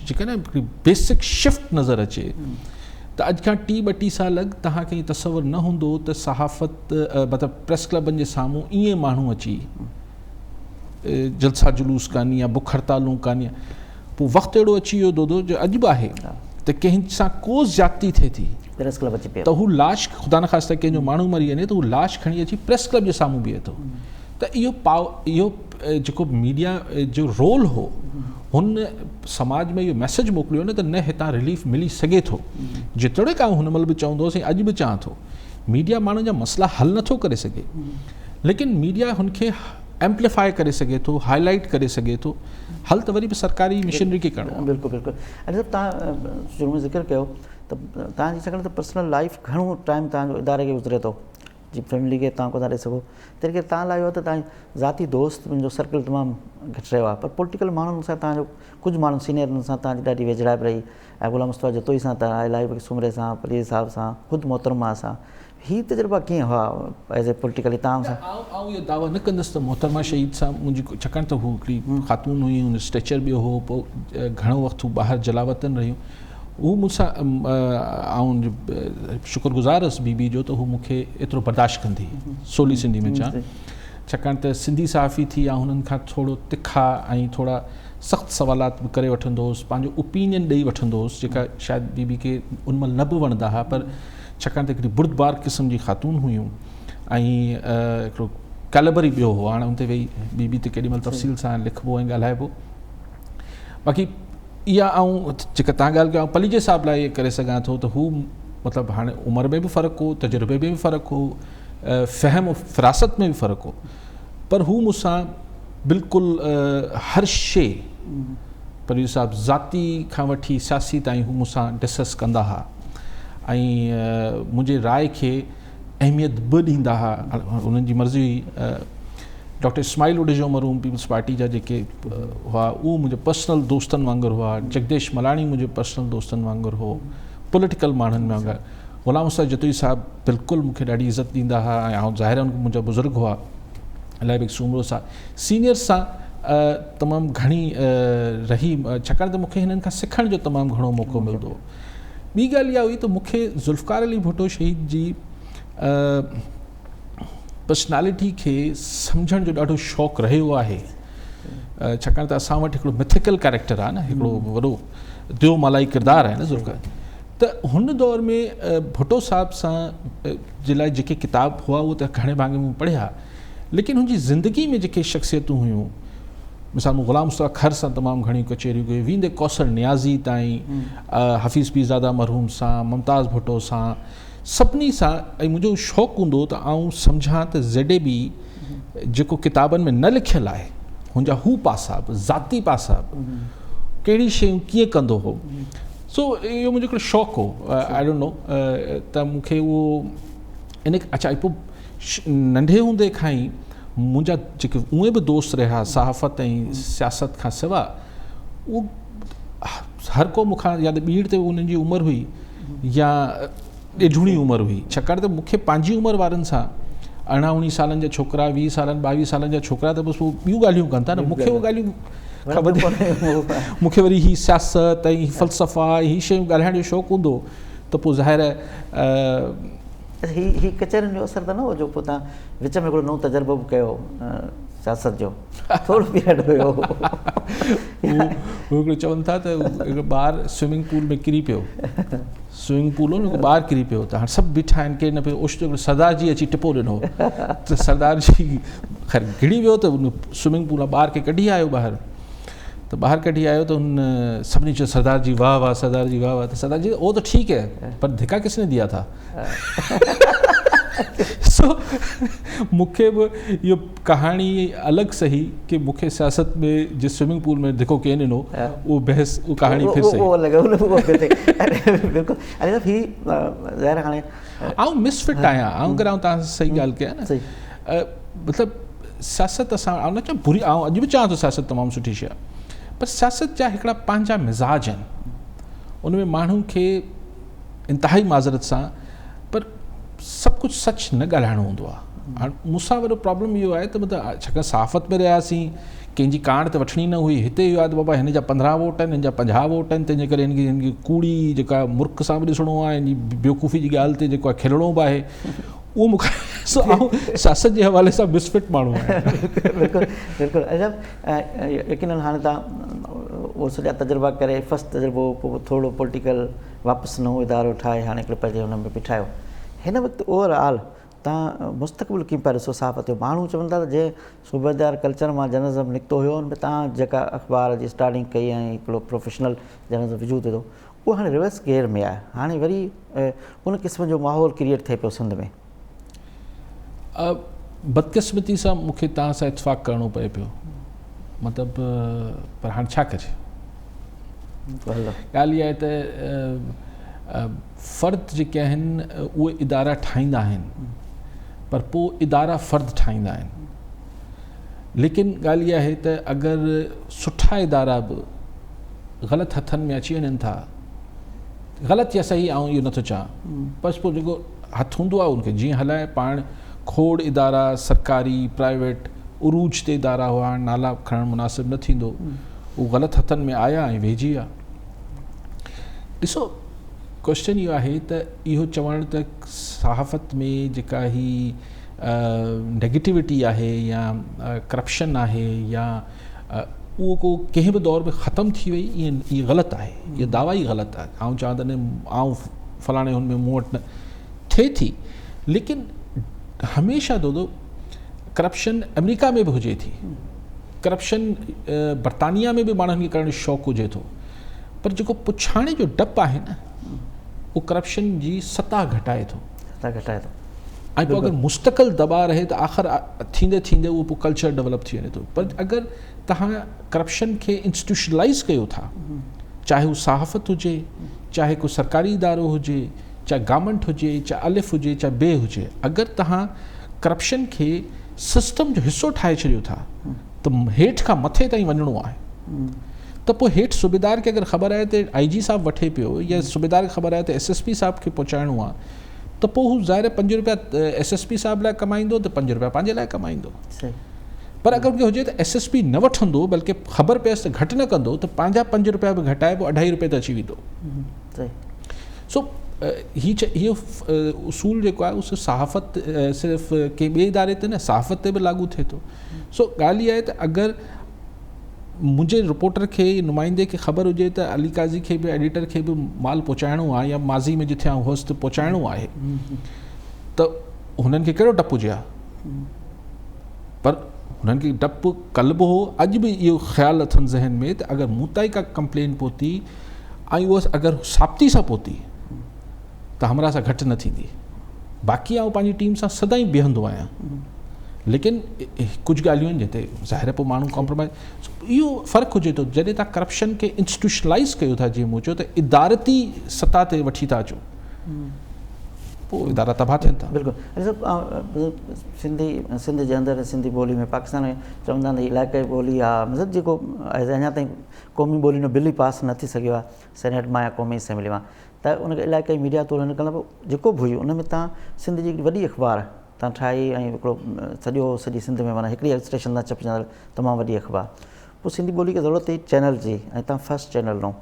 جيڪا نه هڪڙي بيسڪ شفٽ نظر اچي ته اڄ کان ٽي ٻه ٽي سال اڳ توهان کي تصور نه هوندو ته صحافت مطلب پريس ڪلبن جي سامهون ائين ماڻهو اچي جلسا جلوس ڪن يا بک هڙتالون ڪن يا پوء وقت اهڙو اچي ويو دودو جو اڄ به آهي ته ڪنهن سان ڪو زيادتي ٿئي ٿي پريس ڪلب اچي ته هو لاش خدا نخواسته ڪنهن جو ماڻهو مري وڃي ته هو لاش کڻي اچي پريس ڪلب جي سامهون بيهي ٿو ته اهو پاء اهو جيڪو ميڊيا جو رول هو هن سماج ۾ اهو ميسج موڪليو نه ته نه هتان رليف ملي سگهي ٿو جيتوڻيڪ آئون هن مهل به چوندو هوس ۽ اڄ به چوان ٿو ميڊيا ماڻهن جا مسئلا حل نٿو ڪري سگهي ليڪن ميڊيا هن کي ايمپليفاء ڪري سگهي ٿو هائي لائيٽ ڪري سگهي ٿو حل ته وري به سرڪاري مشنري کي ڪرڻو آهي. بلڪل بلڪل علي صاحب تهان شروع ۾ ذڪر ڪيو ته تهان جي ڇاڪاڻ ته پرسنل لائيف گهڻو ٽائيم تهان جو اداري کي گذري ٿو جي فيملي کي تهان ڪونه ٿا ڏئي سگهو تنهن ڪري تهان لاء اهو ته تهان ذاتي دوست جو سرڪل تمام گهٽ رهيو آهي پر پوليٽيڪل ماڻهن سان تهان جو ڪجهه ماڻهن سينيئرن سان تهان جي ڏاڍي ويجهڙائپ رهي ۽ غلام مصطفيٰ جتوئي سان ته الاهي بخش سومري سان پليجي صاحب سان خود محترمه سان هي تجربا ڪيئن هئا ايز اي پوليٽيڪلي تهان سان؟ آئون اها دعويٰ نه ڪندس ته محترمه شهيد سان منهنجي ڇاڪاڻ ته هو هڪڙي خاتون هئي ان اسٽيچر ٻيو هو پوء گهڻو وقت هو ٻاهر جلاوطن رهيون هو مون سان آئون شڪر گذار هئس بي بي جو ته هو مون کي ايترو برداشت ڪندي هئي سولي سنڌي ۾ چوان ڇاڪاڻ ته سنڌي صحافي ٿي آئون هنن کان ٿورو تکا ۽ ٿورا سخت سوالات به ڪري وٺندو هوس پنهنجو اوپينين ڏئي وٺندو هوس جيڪا شايد بي بي کي ان مهل نه به وڻندا هئا پر ڇاڪاڻ ته هڪڙي بردبار قسم جي خاتون هيون ۽ هڪڙو ڪيلبر ئي ٻيو هو هاڻ ان تي ويهي بي بي تي ڪيڏي مهل تفصيل سان لکبو ۽ ڳالهائبو باقي اها آئون جيڪا تان ڳالهه ڪيو پليجي صاحب لاء ڪري سگهان ٿو ته هو مطلب هاڻي عمر ۾ به فرق هو تجربي ۾ به فرق هو فهم و فراست ۾ به فرق هو پر هو مون سان بلڪل هر شي پريو صاحب ذاتي کان وٺي سياسي تائين هو مون سان ڊسڪس ڪندا ها ۽ منهنجي راء کي اهميت به ڏيندا ها انهن جي مرضي هئي ڊاڪٽر اسماعيل اڍيجو مرحوم پيپلز پارٽي جا جيڪي هئا اهو منهنجي پرسنل دوستن وانگر هئا جگديش ملاڻي منهنجي پرسنل دوستن وانگر هو پوليٽيڪل ماڻهن ۾ وانگر غلام حسين جتوئي صاحب بلڪل مون کي ڏاڍي عزت ڏيندا هئا ۽ آئون ظاهر آهي منهنجا بزرگ هئا الاهي بيگ سومرو صاحب سينيئر سان تمام گهڻي رهي ڇاڪاڻ ته مون کي هنن کان سکڻ جو تمام گهڻو موقعو ملندو هو ٻي ڳالهه اها هئي ته مون کي ذوالفقار علي ڀٽو شهيد جي پرسنالٽي کي سمجهڻ جو ڏاڍو شوق رهيو آهي ڇاڪاڻ ته اسان وٽ هڪڙو مٿيڪل ڪيريڪٽر آهي نه هڪڙو وڏو ديو مالائي ڪردار آهي نه ذوالفقار ته هن دور ۾ ڀٽو صاحب سان جي لاء جيڪي ڪتاب هئا اهي ته گهڻي ڀاڱي مون پڙهيا ليڪن هن جي زندگي ۾ جيڪي شخصيتون هيون مثال مون غلام مصطفيٰ کر سان تمام گهڻيون ڪچهريون ڪيون ويندي ڪوثر نيازي تائين حفيظ پيرزاده مرحوم سان ممتاز ڀٽو سان سڀني سان ۽ منهنجو شوق هوندو هو ته آئون سمجهان ته زيڊ اي بي جيڪو ڪتابن ۾ نه لکيل آهي هن جا هو پاسا به ذاتي پاسا به ڪهڙي شيون ڪيئن ڪندو هو سو اهو منهنجو هڪڙو شوق هو I don't know ته مون کي اهو ان اڇا پوء ننڍي هوندي کان ئي منهنجا جيڪي اونئن به دوست رهيا صحافت ۽ سياست کان سواء اهو هر ڪو مون کان يا ته ٻيڙ تي انهن جي عمر هئي يا ڏيڍوڻي عمر هئي ڇاڪاڻ ته مون کي پنهنجي عمر وارن سان ارڙهن اڻويهه سالن جا ڇوڪرا ويهه سالن ٻاويهه سالن جا ڇوڪرا ته بس اهي ٻيون ڳالهيون ڪن ٿا نه مون کي اهي ڳالهيون خبر مون کي وري هي سياست ۽ فلسفا هي شيون ڳالهائڻ جو شوق هوندو ته پوء ظاهر هي هي ڪچهرين جو اثر ته نه هو جو پوء تان وچ ۾ هڪڙو نئون تجربو به ڪيو سياست جو ٿورو پيريڊ هيو هو هڪڙو چون ٿا ته هڪڙو ٻار سوئمنگ پول ۾ ڪري پيو سوئمنگ پول هو نه ٻار ڪري پيو ته هاڻ سڀ بيٺا آهن ڪير نه پيو اوچتو هڪڙو سردار جي اچي ٽپو ڏنو ته سردار جي خير گهڙي ويو ته سوئمنگ پول مان ٻار کي ڪڍي آيو ٻاهر ته ٻاهر ڪڍي آيو ته هن سڀني چيو سردار جي واهه واهه سردار جي واهه واهه ته سردار جي وہ تو ٺيڪ هي پر ڌڪا ڪس ني ديا ٿا. سو مون کي به اهو ڪهاڻي الڳ سهي ڪي مون کي سياست ۾ جي سوئمنگ پول ۾ ڌڪو ڪين ڏنو اهو بحث اهو ڪهاڻي پھر سهي. اهو الڳ اهو بلڪل علي صاحب هي ظاهر هاڻي آئون مس فٽ آهيان آئون اگر آئون توهان سان صحيح ڳالهه ڪيان نه مطلب سياست اسان آئون نه چوان بري آئون اڄ به چوان ٿو سياست تمام سٺي شيء آهي پر سياست جا هڪڙا پنهنجا مزاج آهن ان ۾ ماڻهو کي انتهائي معذرت سان پر سڀ ڪجهه سچ نه ڳالهائڻو هوندو آهي هاڻ مون سان وڏو پرابلم اهو آهي ته مطلب ڇاڪاڻ صحافت ۾ رهياسين ڪنهن جي ڪاڻ ته وٺڻي نه هئي هتي اهو آهي ته بابا هن جا 15 ووٽ آهن هن جا 50 ووٽ آهن تنهن جي ڪري هن کي هن کي ڪوڙي جيڪا مرڪ سان به ڏسڻو آهي هن جي بيوقوفي جي ڳالهه تي جيڪو آهي کلڻو به آهي اهو مون کي سو آئون سياست جي حوالي سان مس فٽ ماڻهو آهيان. بلڪل بلڪل عجب يقينن هاڻي تان اهو سڄا تجربا ڪري فرسٽ تجربو پوء ٿورو پوليٽيڪل واپس نئون ادارو ٺاهي هاڻي هڪڙو پنهنجي هن ۾ بيٺا آهيو هن وقت اوور آل تان مستقبل ڪيئن پيا ڏسو صحافت جو ماڻهو چون ٿا ته جنهن صوبيدار ڪلچر مان جرنلزم نڪتو هيو ان ۾ تان جيڪا اخبار جي اسٽارٽنگ ڪئي ۽ هڪڙو پروفيشنل جرنلزم وجود وڌو اهو هاڻي ريورس گيئر ۾ آهي هاڻي وري ان قسم جو ماحول ڪريئيٽ ٿئي پيو سنڌ ۾. بدقسمتي سان مون کي توهان سان اتفاق ڪرڻو پئي پيو مطلب پر هاڻي ڇا ڪجي ڳالهه اها آهي ته فرد جيڪي آهن اهي ادارا ٺاهيندا آهن پر پوء ادارا فرد ٺاهيندا آهن ليڪن ڳالهه اها آهي ته اگر سٺا ادارا به غلط هٿن ۾ اچي وڃن ٿا غلط يا صحيح آئون اهو نٿو چاهان بس پوء جيڪو هٿ هوندو آهي ان کي جيئن هلائي پاڻ کوڙ ادارا سرڪاري پرائيويٽ عروج تي ادارا هئا هاڻ نالا کڻڻ مناسب نه ٿيندو هو غلط هٿن ۾ آيا ۽ ويهجي ويا ڏسو ڪوشچن اهو آهي ته اهو چوڻ ته صحافت ۾ جيڪا هي نيگيٽوٽي آهي يا ڪرپشن آهي يا اهو ڪو ڪنهن به دور ۾ ختم ٿي وئي ائين اهي غلط آهي اها دعويٰ ئي غلط آهي آئون چوان ته نه آئون فلاڻي هن ۾ مون وٽ نه ٿئي ٿي ليڪن هميشه دودو ڪرپشن آمريڪا ۾ به هجي ٿي ڪرپشن برطانيا ۾ به ماڻهن کي ڪرڻ جو شوق هجي ٿو پر جيڪو پڇاڻي جو ڊپ آهي نه اهو ڪرپشن جي سطح گهٽائي ٿو سطح گهٽائي ٿو ۽ پوء اگر مستقل دٻاء رهي ته آخر ٿيندي ٿيندي اهو پوء ڪلچر ڊولپ ٿي وڃي ٿو پر اگر توهان ڪرپشن کي انسٽيٽيوشنلائز ڪيو ٿا چاهي هو صحافت هجي چاهي ڪو سرڪاري ادارو هجي چاهي گورنمينٽ هجي چاهي الف هجي چاهي بي هجي اگر توهان ڪرپشن کي سسٽم جو حصو ٺاهي ڇڏيو ٿا ته هيٺ کان مٿي تائين وڃڻو آهي ته پوء هيٺ صوبيدار کي اگر خبر آهي ته آئي جي صاحب وٺي پيو يا صوبيدار کي خبر آهي ته ايس ايس پي صاحب کي پهچائڻو آهي ته پوء هو ظاهر آهي 5 روپيا ايس ايس پي صاحب لاء ڪمائيندو ته 5 روپيا پنهنجي لاء ڪمائيندو پر اگر ان کي هجي ته ايس ايس پي نه وٺندو بلڪه خبر پيس ته گهٽ نه ڪندو ته پنهنجا 5 روپيا به گهٽائي پوء اڍائي روپئي تي اچي ويندو. سو هي اهو اصول جيڪو آهي اهو صحافت صرف ڪنهن ٻئي اداري تي نه صحافت تي به لاڳو ٿئي ٿو سو ڳالهه اها آهي ته اگر منهنجي رپورٽر کي نمائندي کي خبر هجي ته علي قاضي کي به ايڊيٽر کي به مال پهچائڻو آهي يا ماضي ۾ جٿي آئون هوس ته پهچائڻو آهي ته هنن کي ڪهڙو ڊپ هجي ها پر هنن کي ڊپ ڪل به هو اڄ به اهو خيال اٿن ذهن ۾ ته اگر مون تائين ڪا ڪمپلين پهتي ۽ اها اگر ثابتي سان پهتي ته همراهه سان گهٽ نه ٿيندي باقي آئون پنهنجي ٽيم سان سدائين بيهندو آهيان ليڪن ڪجهه ڳالهيون آهن جتي ظاهر پوء ماڻهو ڪمپرومائز اهو فرق هجي ٿو جڏهن تان ڪرپشن کي انسٽيٽيوشنلائز ڪيو ٿا جيئن مون چيو ته ادارتي سطح تي وٺي ٿا اچو پوء ادارا تباهه ٿين ٿا. بلڪل علي صاحب سنڌي سنڌ جي اندر سنڌي ٻولي ۾ پاڪستان ۾ چوندا آهن علائقائي ٻولي آهي مطلب جيڪو اڃا تائين قومي ٻولين جو بل ئي پاس نه ٿي سگهيو آهي سينيٽ مان يا قومي اسيمبلي مان ته ان کي علائقائي ميڊيا طور هن ڪرڻ جيڪو به هجي ان ۾ تان سنڌ جي هڪڙي وڏي اخبار تان ٺاهي ۽ هڪڙو سڄو سڄي سنڌ ۾ معنيٰ هڪڙي اسٽيشن تان ڇپجندڙ تمام وڏي اخبار پوء سنڌي ٻولي کي ضرورت هئي چينل جي ۽ تان فرسٽ چينل ڏنو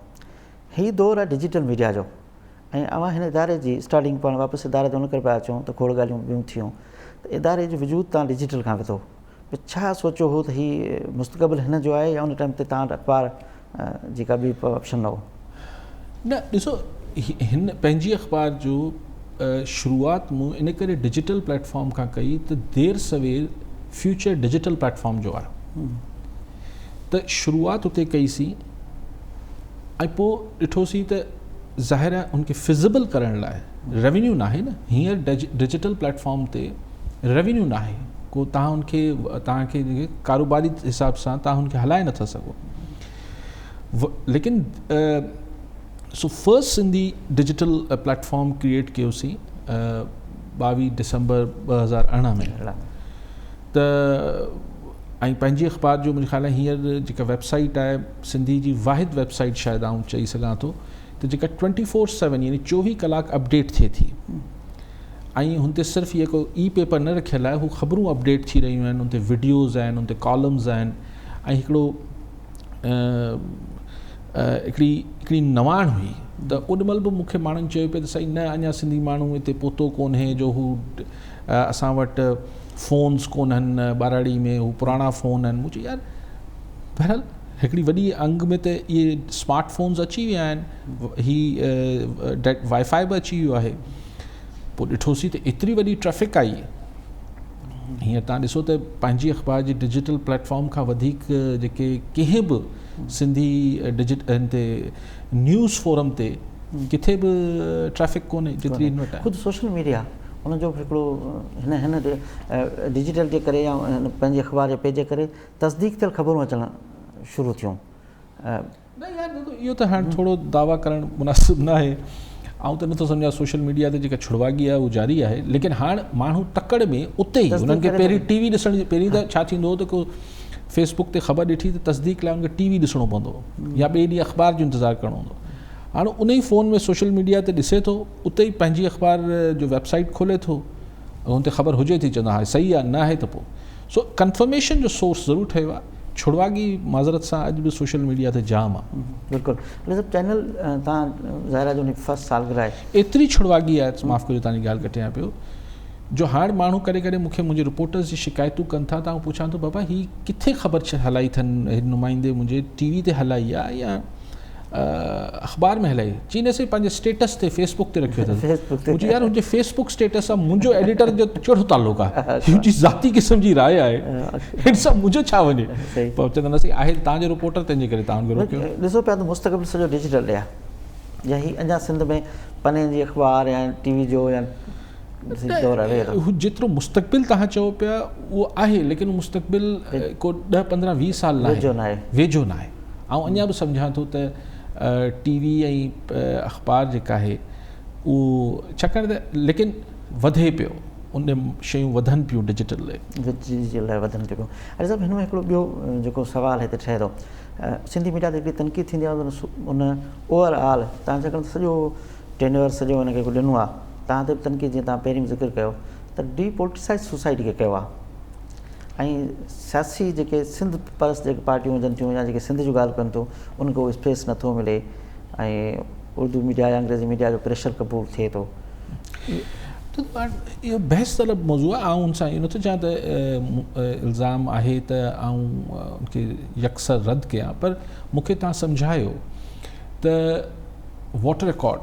هي دور آهي ڊجيٽل ميڊيا جو ۽ اوهان هن اداري جي اسٽارٽنگ پاڻ واپس اداري تي ان ڪري پيا اچون ته کوڙ ڳالهيون ٻيون ٿيون ته اداري جو وجود تان ڊجيٽل کان وڌو ڇا سوچيو هو ته هي مستقبل هن جو آهي يا ان ٽائيم تي توهان وٽ اخبار جي ڪا ٻي آپشن نه هو؟ نه ڏسو هن پنهنجي اخبار جو شروعات مون ان ڪري ڊجيٽل پليٽ فارم کان ڪئي ته دير سوير فيوچر ڊجيٽل پليٽ فارم جو آهي ته شروعات اتي ڪئي سين ۽ پوء ڏٺوسين ته ظاهر آهي ان کي فزيبل ڪرڻ لاء ريونيو ناهي نه هينئر ڊجيٽل پليٽ فارم تي ريونيو ناهي ڪو تهان ان کي تهان کي ڪاروباري حساب سان تهان ان کي هلائي نٿا سگهو ليڪن so first Sindhi digital platform create ڪيوسين 22 ڊسمبر 2018 ۾ ته ۽ پنهنجي اخبار جو منهنجي خيال آهي هينئر جيڪا ويب سائيٽ آهي سنڌي جي واحد ويب سائيٽ شايد آئون چئي سگهان ٿو ته جيڪا ٽوئنٽي فور سيون يعني 24 ڪلاڪ اپڊيٽ ٿئي ٿي ۽ هن تي صرف هي ڪو اي پيپر نه رکيل آهي هو خبرون اپڊيٽ ٿي رهيون آهن ان تي وڊيوز آهن ان تي ڪالمز آهن ۽ هڪڙو هڪڙي هڪڙي نواڻ هئي ته اوڏي مهل به مون کي ماڻهن چيو پئي ته سائين نه اڃا سنڌي ماڻهو هتي پهتو ڪونهي جو هو اسان وٽ فونز ڪونهن ٻهراڙي ۾ هو پراڻا فون آهن مون چيو يار بهرحال هڪڙي وڏي انگ ۾ ته اهي اسمارٽ فونز اچي ويا آهن هي وائي فائي به اچي ويو آهي پوء ڏٺوسين ته ايتري وڏي ٽريفڪ آئي هينئر تان ڏسو ته پنهنجي اخبار جي ڊجيٽل پليٽ فارم کان وڌيڪ جيڪي ڪنهن به سنڌي ڊجيٽ هن تي نيوز فورم تي ڪٿي به ٽريفڪ ڪونهي جيتري هن وٽ آهي. خود سوشل ميڊيا ان جو به هڪڙو هن هن ڊجيٽل جي ڪري يا پنهنجي اخبار جي پيج جي ڪري تصديق ٿيل خبرون اچڻ شروع ٿيون. نه يار دادو اهو ته هاڻ ٿورو دعويٰ ڪرڻ مناسب نه آهي آئون ته نٿو سمجهان سوشل ميڊيا تي جيڪا ڇڙواڳي آهي اهو جاري آهي ليڪن هاڻ ماڻهو تڪڙ ۾ اتي ئي انهن کي پهرين ٽي وي ڏسڻ جي پهرين ته ڇا ٿيندو هو ته ڪو فيس بڪ تي خبر ڏٺي ته تصديق لاء ان کي ٽي وي ڏسڻو پوندو هو يا ٻئي ڏينهن اخبار جو انتظار ڪرڻو هوندو هاڻ ان ئي فون ۾ سوشل ميڊيا تي ڏسي ٿو اتي ئي پنهنجي اخبار جو ويب سائيٽ کولي ٿو ان تي خبر هجي ٿي چوندو ها صحيح آهي نه آهي ته پوء سو ڪنفرميشن جو سورس ضرور ٺهيو آهي ڇڙواڳي معذرت سان اڄ به سوشل ميڊيا تي جام آ. بلڪل علي صاحب چينل تان ظاهر آهي جو ان فرسٽ سالگرهه آهي. ايتري ڇڙواڳي آهي معاف ڪجو توهان جي ڳالهه ڪٽيان پيو جو هاڻ ماڻهو ڪڏهن ڪڏهن مون کي منهنجي رپورٽرز جي شڪايتون ڪن ٿا ته آئون پڇان ٿو بابا هي ڪٿي خبر هلائي اٿن هن نمائندي منهنجي ٽي وي تي هلائي آ يا اخبار ۾ هلائي چي نه سي پنهنجي اسٽيٽس تي فيس بڪ تي رکيو اٿس مون چيو يار هن جي فيس بڪ اسٽيٽس سان منهنجو ايڊيٽر جو ڪهڙو تعلق آهي هن جي ذاتي قسم جي راء آهي هن سان منهنجو ڇا وڃي پوء چوندا نه سي آهي تان جو رپورٽر تنهن جي ڪري تان هن کي روڪيو ڏسو پيا ته مستقبل سڄو ڊجيٽل ڏي آهي يا هي اڃا سنڌ ۾ پني جي اخبار يا ٽي وي جو يا هو جيترو مستقبل توهان چئو پيا اهو آهي ليڪن مستقبل ڪو 10 15 20 سال ناهي ويجهو ناهي آئون اڃا به سمجهان ٿو ته ٽي وي ۽ اخبار جيڪا آهي اهو ڇاڪاڻ ته ليڪن وڌي پيو ان شيون وڌن پيون ڊجيٽل لاء ڊجيٽل لاء وڌن پيون علي صاحب هن ۾ هڪڙو ٻيو جيڪو سوال هتي ٺهي ٿو سنڌي ميڊيا تي هڪڙي تنقيد ٿيندي آهي ان اوور آل تان ڇاڪاڻ ته سڄو ٽينيور سڄو هن کي ڏنو آهي توهان تي به تنقيد جيئن توهان پهرين به ذڪر ڪيو ته ڊي پولٽيسائز سوسائٽي کي ڪيو آهي ۽ سياسي جيڪي سنڌ پرست جيڪي پارٽيون هجن ٿيون يا جيڪي سنڌ جون ڳالهيون ڪن ٿيون ان کي اهو اسپيس نٿو ملي ۽ اردو ميڊيا يا انگريزي ميڊيا جو پريشر قبول ٿئي ٿو. اهو بحث طلب موضوع آهي آئون ان سان اهو نٿو چاهيان ته الزام آهي ته آئون ان کي يڪسر رد ڪيان پر مون کي توهان سمجهايو ته واٽر اڪارڊ،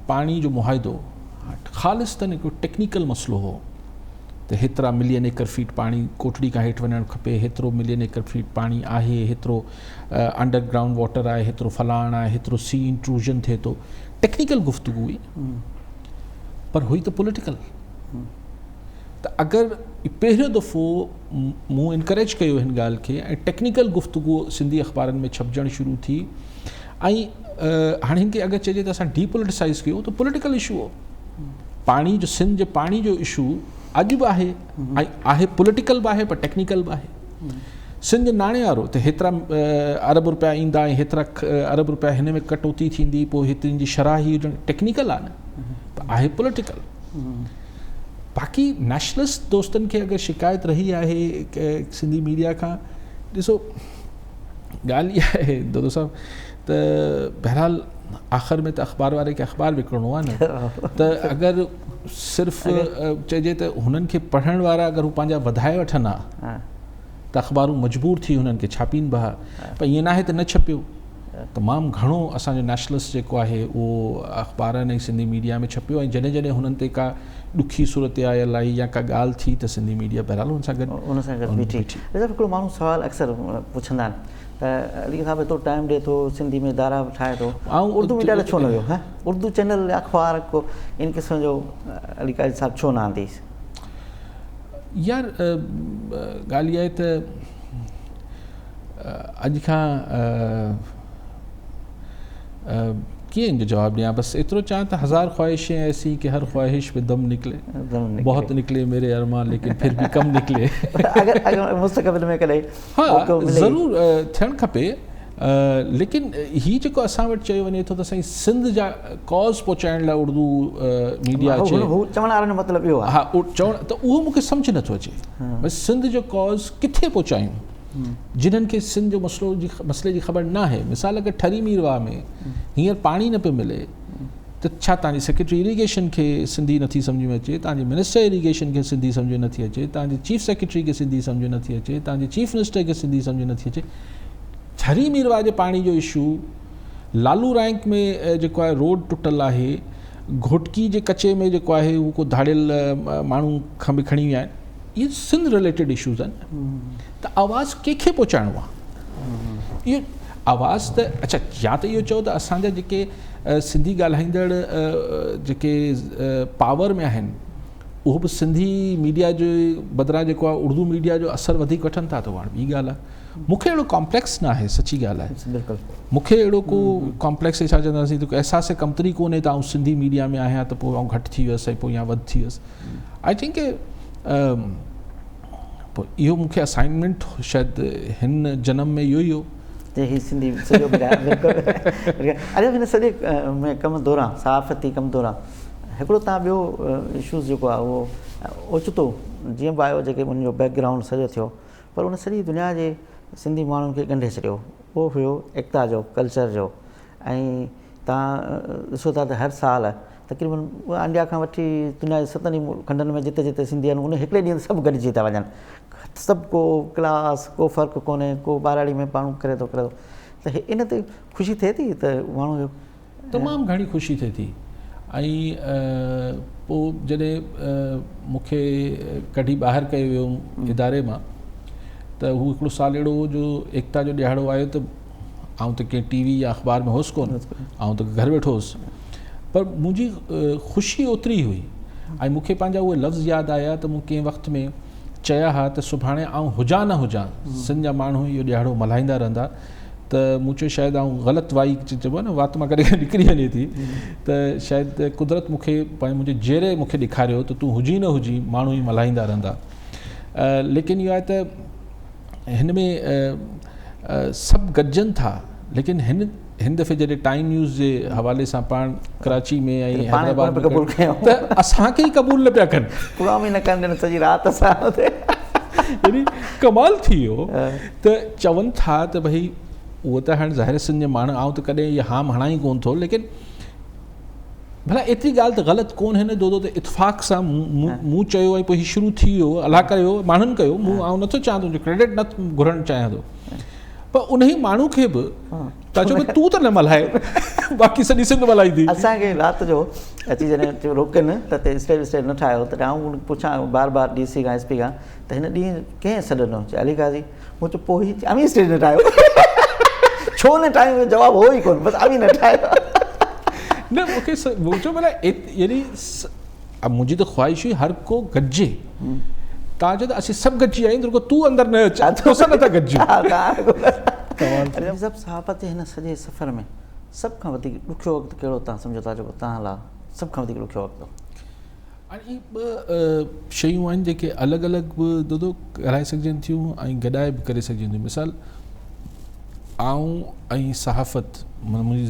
پاڻي جو معاهدو، خالصتاً هڪڙو ٽيڪنيڪل مسئلو هو ته هيترا ملين ايڪڙ فيٽ پاڻي ڪوٽڙي کان هيٺ وڃڻ کپي، هيترو ملين ايڪڙ فيٽ پاڻي آهي، هيترو انڊر گرائونڊ واٽر آهي، هيترو فلاڻ آهي، هيترو سي انٽروزن ٿئي ٿو. ٽيڪنيڪل گفتگو هئي پر هئي ته پوليٽيڪل. ته اگر پهريون دفعو مون انڪريج ڪيو هن ڳالهه کي ۽ ٽيڪنيڪل گفتگو سنڌي اخبارن ۾ ڇپجڻ شروع ٿي ۽ هاڻي هن کي اگر چئجي ته اسان ڊي پوليٽيسائز ڪيو ته پوليٽيڪل اشو هو پاڻي جو سنڌ جي پاڻي جو اشو اڄ به آهي ۽ آهي پوليٽيڪل به آهي پر ٽيڪنيڪل به آهي سنڌ جو ناڻي وارو ته هيترا ارب روپيا ايندا ۽ هيترا ارب روپيا هن ۾ ڪٽوتي ٿيندي پوء هيترين جي شرح هي هجڻ ٽيڪنيڪل آهي نه پر آهي پوليٽيڪل باقي نيشنلسٽ دوستن کي اگر شڪايت رهي آهي سنڌي ميڊيا کان ڏسو ڳالهه اها آهي دودو صاحب ته بهرحال آخر ۾ ته اخبار واري کي اخبار وڪڻڻو آهي نه ته اگر صرف چئجي ته هنن کي پڙهڻ وارا اگر هو پنهنجا وڌائي وٺن ها ته اخبارون مجبور ٿي هنن کي ڇاپين به ها پر ائين ناهي ته نه ڇپيو. تمام گهڻو اسان جو نيشنلسٽ جيڪو آهي اهو اخبارن ۽ سنڌي ميڊيا ۾ ڇپيو ۽ جڏهن جڏهن هنن تي ڪا ڏکي صورتحال آئي يا ڪا ڳالهه ٿي ته سنڌي ميڊيا بهرحال ان سان گڏ ان سان گڏ بيٺي. رضا هڪڙو ماڻهو سوال اڪثر پڇندا آهن ته علي صاحب ايترو ٽائيم ڏي ٿو سنڌي ۾ ادارا به ٺاهي ٿو اردو ميڊيا ڏي ڇو نه ويو اردو چينل يا اخبار ڪو ان قسم جو علي قاضي صاحب ڇو نه آندي. يار ڳالهه اها آهي ته اڄ کان ڪيئن ان جو جواب ڏيان بس ايترو چوان ته هزار خواهشين ايسي ڪي هر خواهش پي دم نڪلي بهت نڪلي ميري ارمان ليڪن پھر به ڪم نڪلي اگر اگر مستقبل ۾ ڪڏهن ها ضرور ٿيڻ کپي ليڪن هي جيڪو اسان وٽ چيو وڃي ٿو ته سائين سنڌ جا ڪاز پهچائڻ لاء اردو ميڊيا اچي هو چوڻ وارن جو مطلب اهو آهي ها چوڻ ته اهو مون کي سمجهه نٿو اچي بس سنڌ جو ڪاز ڪٿي پهچايون جنھن کي سنڌ جو مسئلو جي مسئلي جي خبر ناهي مثال اگر ٺري ميرواهه ۾ هينئر پاڻي نه پيو ملي ته ڇا تان جي سيڪريٽري اريگيشن کي سنڌي نٿي سمجھ ۾ اچي تان جي منسٽر اريگيشن کي سنڌي سمجھ نٿي اچي تان جي چيف سيڪريٽري کي سنڌي سمجھ نٿي اچي تان جي چيف منسٽر کي سنڌي سمجھ نٿي اچي ٺري ميرواهه جي پاڻي جو اشو لالو رائنڪ ۾ جيڪو آهي روڊ ٽٽل آهي گهوٽڪي جي ڪچي ۾ جيڪو آهي هو ڪو ڌاڙيل ماڻهو کان به کڻي ويا آهن اهي سنڌ رليٽيڊ اشوز آهن ته آواز ڪنهن کي پهچائڻو آهي اهو آواز ته اڇا يا ته اهو چئو ته اسان جا جيڪي سنڌي ڳالهائيندڙ جيڪي پاور ۾ آهن اهو به سنڌي ميڊيا جي بدران جيڪو آهي اردو ميڊيا جو اثر وڌيڪ وٺن ٿا ته هاڻي ٻي ڳالهه آهي مون کي اهڙو ڪامپليڪس نه آهي سچي ڳالهه آهي بلڪل مون کي اهڙو ڪو ڪامپليڪس ڇا چونداسين ته احساس ڪمتري ڪونهي ته آئون سنڌي ميڊيا ۾ آهيان ته پوء آئون گهٽ ٿي ويس ۽ پوء يا وڌ ٿي ويس I think پوء اهو مون کي اسائنمينٽ شايد هن جنم ۾ اهو ئي هو. جي هي سنڌي سڄو بلڪل اچا هن سڄي ۾ ڪم دوران صحافتي ڪم دوران هڪڙو تان ٻيو اشوز جيڪو آهي اهو اوچتو جيئن به آيو جيڪي ان جو بيڪ گرائونڊ سڄو ٿيو پر ان سڄي دنيا جي سنڌي ماڻهن کي ڳنڍي ڇڏيو اهو هيو ايڪتا جو ڪلچر جو ۽ توهان ڏسو ٿا ته هر سال تقريبن انڊيا کان وٺي دنيا جي ستن ئي کنڊن ۾ جتي جتي سنڌي آهن ان هڪڙي ڏينهن سڀ گڏجي ٿا وڃن سڀ ڪو ڪلاس ڪو فرق ڪونهي ڪو ٻهراڙي ۾ ماڻهو ڪري ٿو ڪري ٿو ته ان تي خوشي ٿئي ٿي ته ماڻهو جو تمام گهڻي خوشي ٿئي ٿي ۽ پوء جڏهن مون کي ڪڍي ٻاهر ڪيو ويو اداري مان ته هو هڪڙو سال اهڙو هو جو ايڪتا جو ڏهاڙو آيو ته آئون ته ڪنهن ٽي وي يا اخبار ۾ هوس ڪونه آئون ته گهر ويٺو هوس پر منهنجي خوشي اوتري هئي ۽ مون کي پنهنجا اهي لفظ ياد آيا ته مون ڪنهن وقت ۾ چيا ها ته سڀاڻي آئون هجان نه هجان سنڌ جا ماڻهو اهو ڏهاڙو ملهائيندا رهندا ته مون چيو شايد آئون غلط وائي چئبو آهي نه وات مان ڪڏهن ڪڏهن نڪري وڃي ٿي ته شايد قدرت مون کي منهنجي جيئري مون کي ڏيکاريو ته تون هجين نه هجين ماڻهو ئي ملهائيندا رهندا ليڪن اهو آهي ته هن ۾ سڀ گڏجن ٿا ليڪن هن هن دفعي جڏهن ٽائيم نيوز جي حوالي سان پاڻ ڪراچي ۾ ۽ حيدرآباد ۾ قبول ڪيو ته اسان کي ئي قبول نه پيا ڪن پروگرام ئي نه ڪن ڏين سڄي رات اسان اتي يعني ڪمال ٿي ويو ته چون ٿا ته ڀئي اهو ته هاڻي ظاهر سنڌ جي ماڻهو آئون ته ڪڏهن اها هام هڻان ئي ڪونه ٿو ليڪن ڀلا ايتري ڳالهه ته غلط ڪونهي نه دودو ته اتفاق سان مون چيو ۽ پوء هي شروع ٿي ويو الله ڪيو ماڻهن ڪيو مون آئون نٿو چاهيان تنهنجو ڪريڊٽ نه گهرڻ چاهيان ٿو پر انهي ماڻهو کي به ته چئو تون ته نه ملهائي باقي سڄي سنڌ ملهائيندي اسان کي رات جو اچي جڏهن روڪن ته تي اسٽيج اسٽيج نه ٺاهيو ته آئون پڇان بار بار ڊي سي کان ايس پي کان ته هن ڏينهن ڪنهن سڏ ڏنو چي علي قاضي مون چيو پوء هي اوهين اسٽيج نه ٺاهيو ڇو نه ٺاهيو جواب هو ئي ڪونه بس اوهين نه ٺاهيو نه مون کي مون چيو ڀلا يعني منهنجي ته خواهش هئي هر ڪو گڏجي تان چيو ته اسين سڀ گڏجي آيا آهيون رڳو تون اندر نه اچ تو سان نٿا گڏجون سڀ صحافت جي هن سڄي سفر ۾ سڀ کان وڌيڪ ڏکيو وقت ڪهڙو تان سمجهو ٿا جيڪو تان لاء سڀ کان وڌيڪ ڏکيو وقت هو هاڻي اهي ٻه شيون آهن جيڪي الڳ الڳ به دودو ڳالهائي سگهجن ٿيون ۽ گڏائي به ڪري سگهجن ٿيون مثال آئون ۽ صحافت منهنجي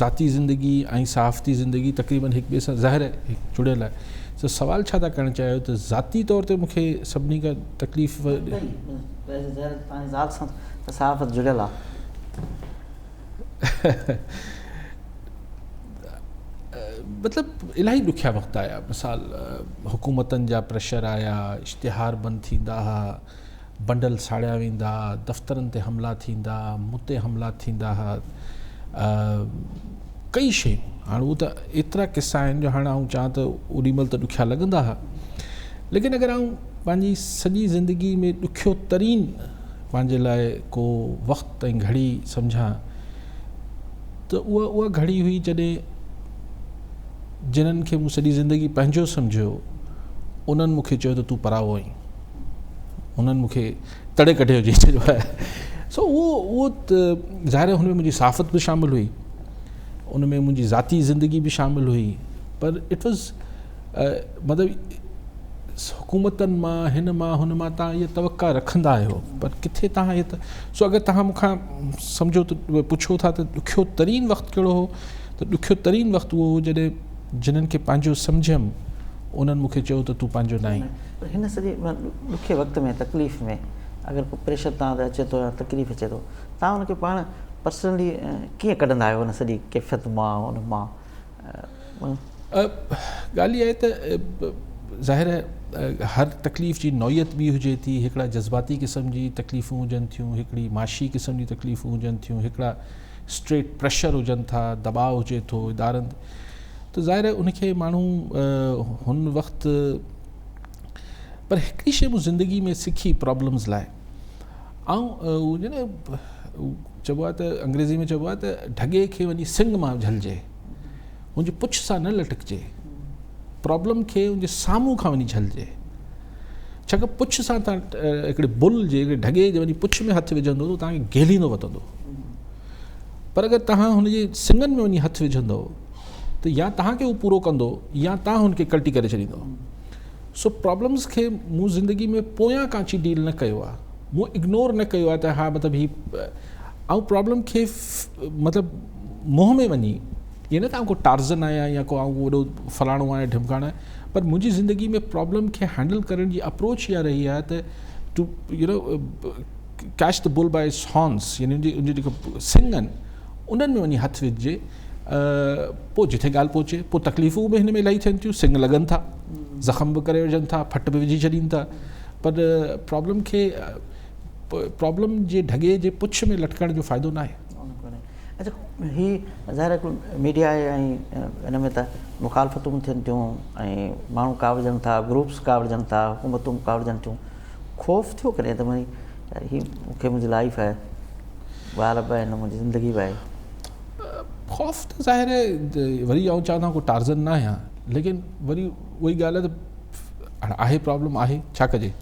ذاتي زندگي ۽ صحافتي زندگي تقريبن هڪ ٻئي سان ظاهر آهي جڙيل آهي ته سوال ڇا ٿا ڪرڻ چاهيو ته ذاتي طور تي مونکي سڀني کان تڪليف ذات سان صحافت جڙيل آهي مطلب الاهي ڏکيا وقت آيا مثال حڪومتن جا پريشر آيا اشتهار بند ٿيندا ها بنڊل ساڙيا ويندا ها، دفترن تي حملا ٿيندا ها، مون تي حملا ٿيندا ها، ڪئي شيون. هاڻ اهو ته ايترا قصا آهن جو هاڻ آئون چوان ته اوڏي مهل ته ڏکيا لڳندا ها، ليڪن اگر آئون پنهنجي سڄي زندگي ۾ ڏکيو ترين پنهنجي لاء ڪو وقت ۽ گهڙي سمجهان ته اها اها گهڙي هئي جڏهن جنھن کي مون سڄي زندگي پنھنجو سمجهيو انھن مون کي چيو ته تون پرائو آهين انھن مون کي تڙي ڪڍيو جيئن چئبو آهي سو اهو اهو ظاهر آهي هن ۾ منھنجي صحافت به شامل هئي ان ۾ منھنجي ذاتي زندگي به شامل هئي پر it was مطلب حڪومتن مان هن مان هن مان تان اهي توقع رکندا آهيو پر ڪٿي تان اهي ته سو اگر تهان مون کان سمجهو ته پڇو ٿا ته ڏکيو ترين وقت ڪهڙو هو ته ڏکيو ترين وقت اهو هو جڏهن جنھن کي پنھنجو سمجهيم انھن مون کي چيو ته تون پنھنجو ناهين. پر هن سڄي ڏکي وقت ۾ تڪليف ۾ اگر ڪو پريشر توهان تي اچي ٿو يا تڪليف اچي ٿو توهان ان کي پاڻ پرسنلي ڪيئن ڪڍندا آهيو ان سڄي ڪيفيت مان ان مان؟ ڳالهه اها آهي ته ظاهر آهي هر تڪليف جي نوعيت ٻي هجي ٿي هڪڙا جذباتي قسم جي تڪليفون هجن ٿيون هڪڙي معاشي قسم جي تڪليفون هجن ٿيون هڪڙا اسٽريٽ پريشر هجن ٿا دٻاء هجي ٿو ادارن ته ظاهر آهي ان کي ماڻهو هن وقت پر هڪڙي شي مون زندگي ۾ سکي پرابلمز لاء آئون چئبو آهي ته انگريزي ۾ چئبو آهي ته ڍڳي کي وڃي سنگ مان جهلجي ان جي پڇ سان نه لٽڪجي پرابلم کي ان جي سامهون کان وڃي جهلجي ڇاڪاڻ پڇ سان تان هڪڙي بل جي هڪڙي ڍڳي جي وڃي پڇ ۾ هٿ وجهندو ته تان کي گهليندو وتندو پر اگر تهان هن جي سنگن ۾ وڃي هٿ وجهندو ته يا تهان کي هو پورو ڪندو يا تهان هن کي ڪلٽي ڪري ڇڏيندو سو پرابلمز کي مون زندگي ۾ پويان کان اچي ڊيل نه ڪيو آهي مون اگنور نه ڪيو آهي ته ها مطلب هي آئون پرابلم کي مطلب منهن ۾ وڃي ائين نه ته آئون ڪو ٽارزن آهيان يا ڪو آئون وڏو فلاڻو آهيان ڍمڪاڻو آهيان پر منهنجي زندگي ۾ پرابلم کي هينڊل ڪرڻ جي اپروچ اها رهي آهي ته to you know catch the bull by its horns يعني ان جي ان جي جيڪو سنگ آهن انهن ۾ وڃي هٿ وجهجي پوء جٿي ڳالهه پهچي پوء تڪليفون به هن ۾ الاهي ٿين ٿيون سنگ لڳن ٿا زخم به ڪري وجهن ٿا ڦٽ به وجهي ڇڏين ٿا پر پرابلم کي پرابلم جي ڍڳي جي پڇ ۾ لٽڪڻ جو فائدو ناهي. اچا هي ظاهر آهي ميڊيا آهي ۽ ان ۾ ته مخالفتون به ٿين ٿيون ۽ ماڻهو ڪاوڙجن ٿا گروپس ڪاوڙجن ٿا حڪومتون به ڪاوڙجن ٿيون خوف ٿيو ڪڏهن ته معني يار هي مونکي منهنجي لائف آهي ٻار به آهن منهنجي زندگي به آهي. خوف ته ظاهر آهي وري آئون چوان ٿو ڪو ٽارزن نه آهيان ليڪن وري اها ئي ڳالهه آهي ته آهي پرابلم آهي ڇا ڪجي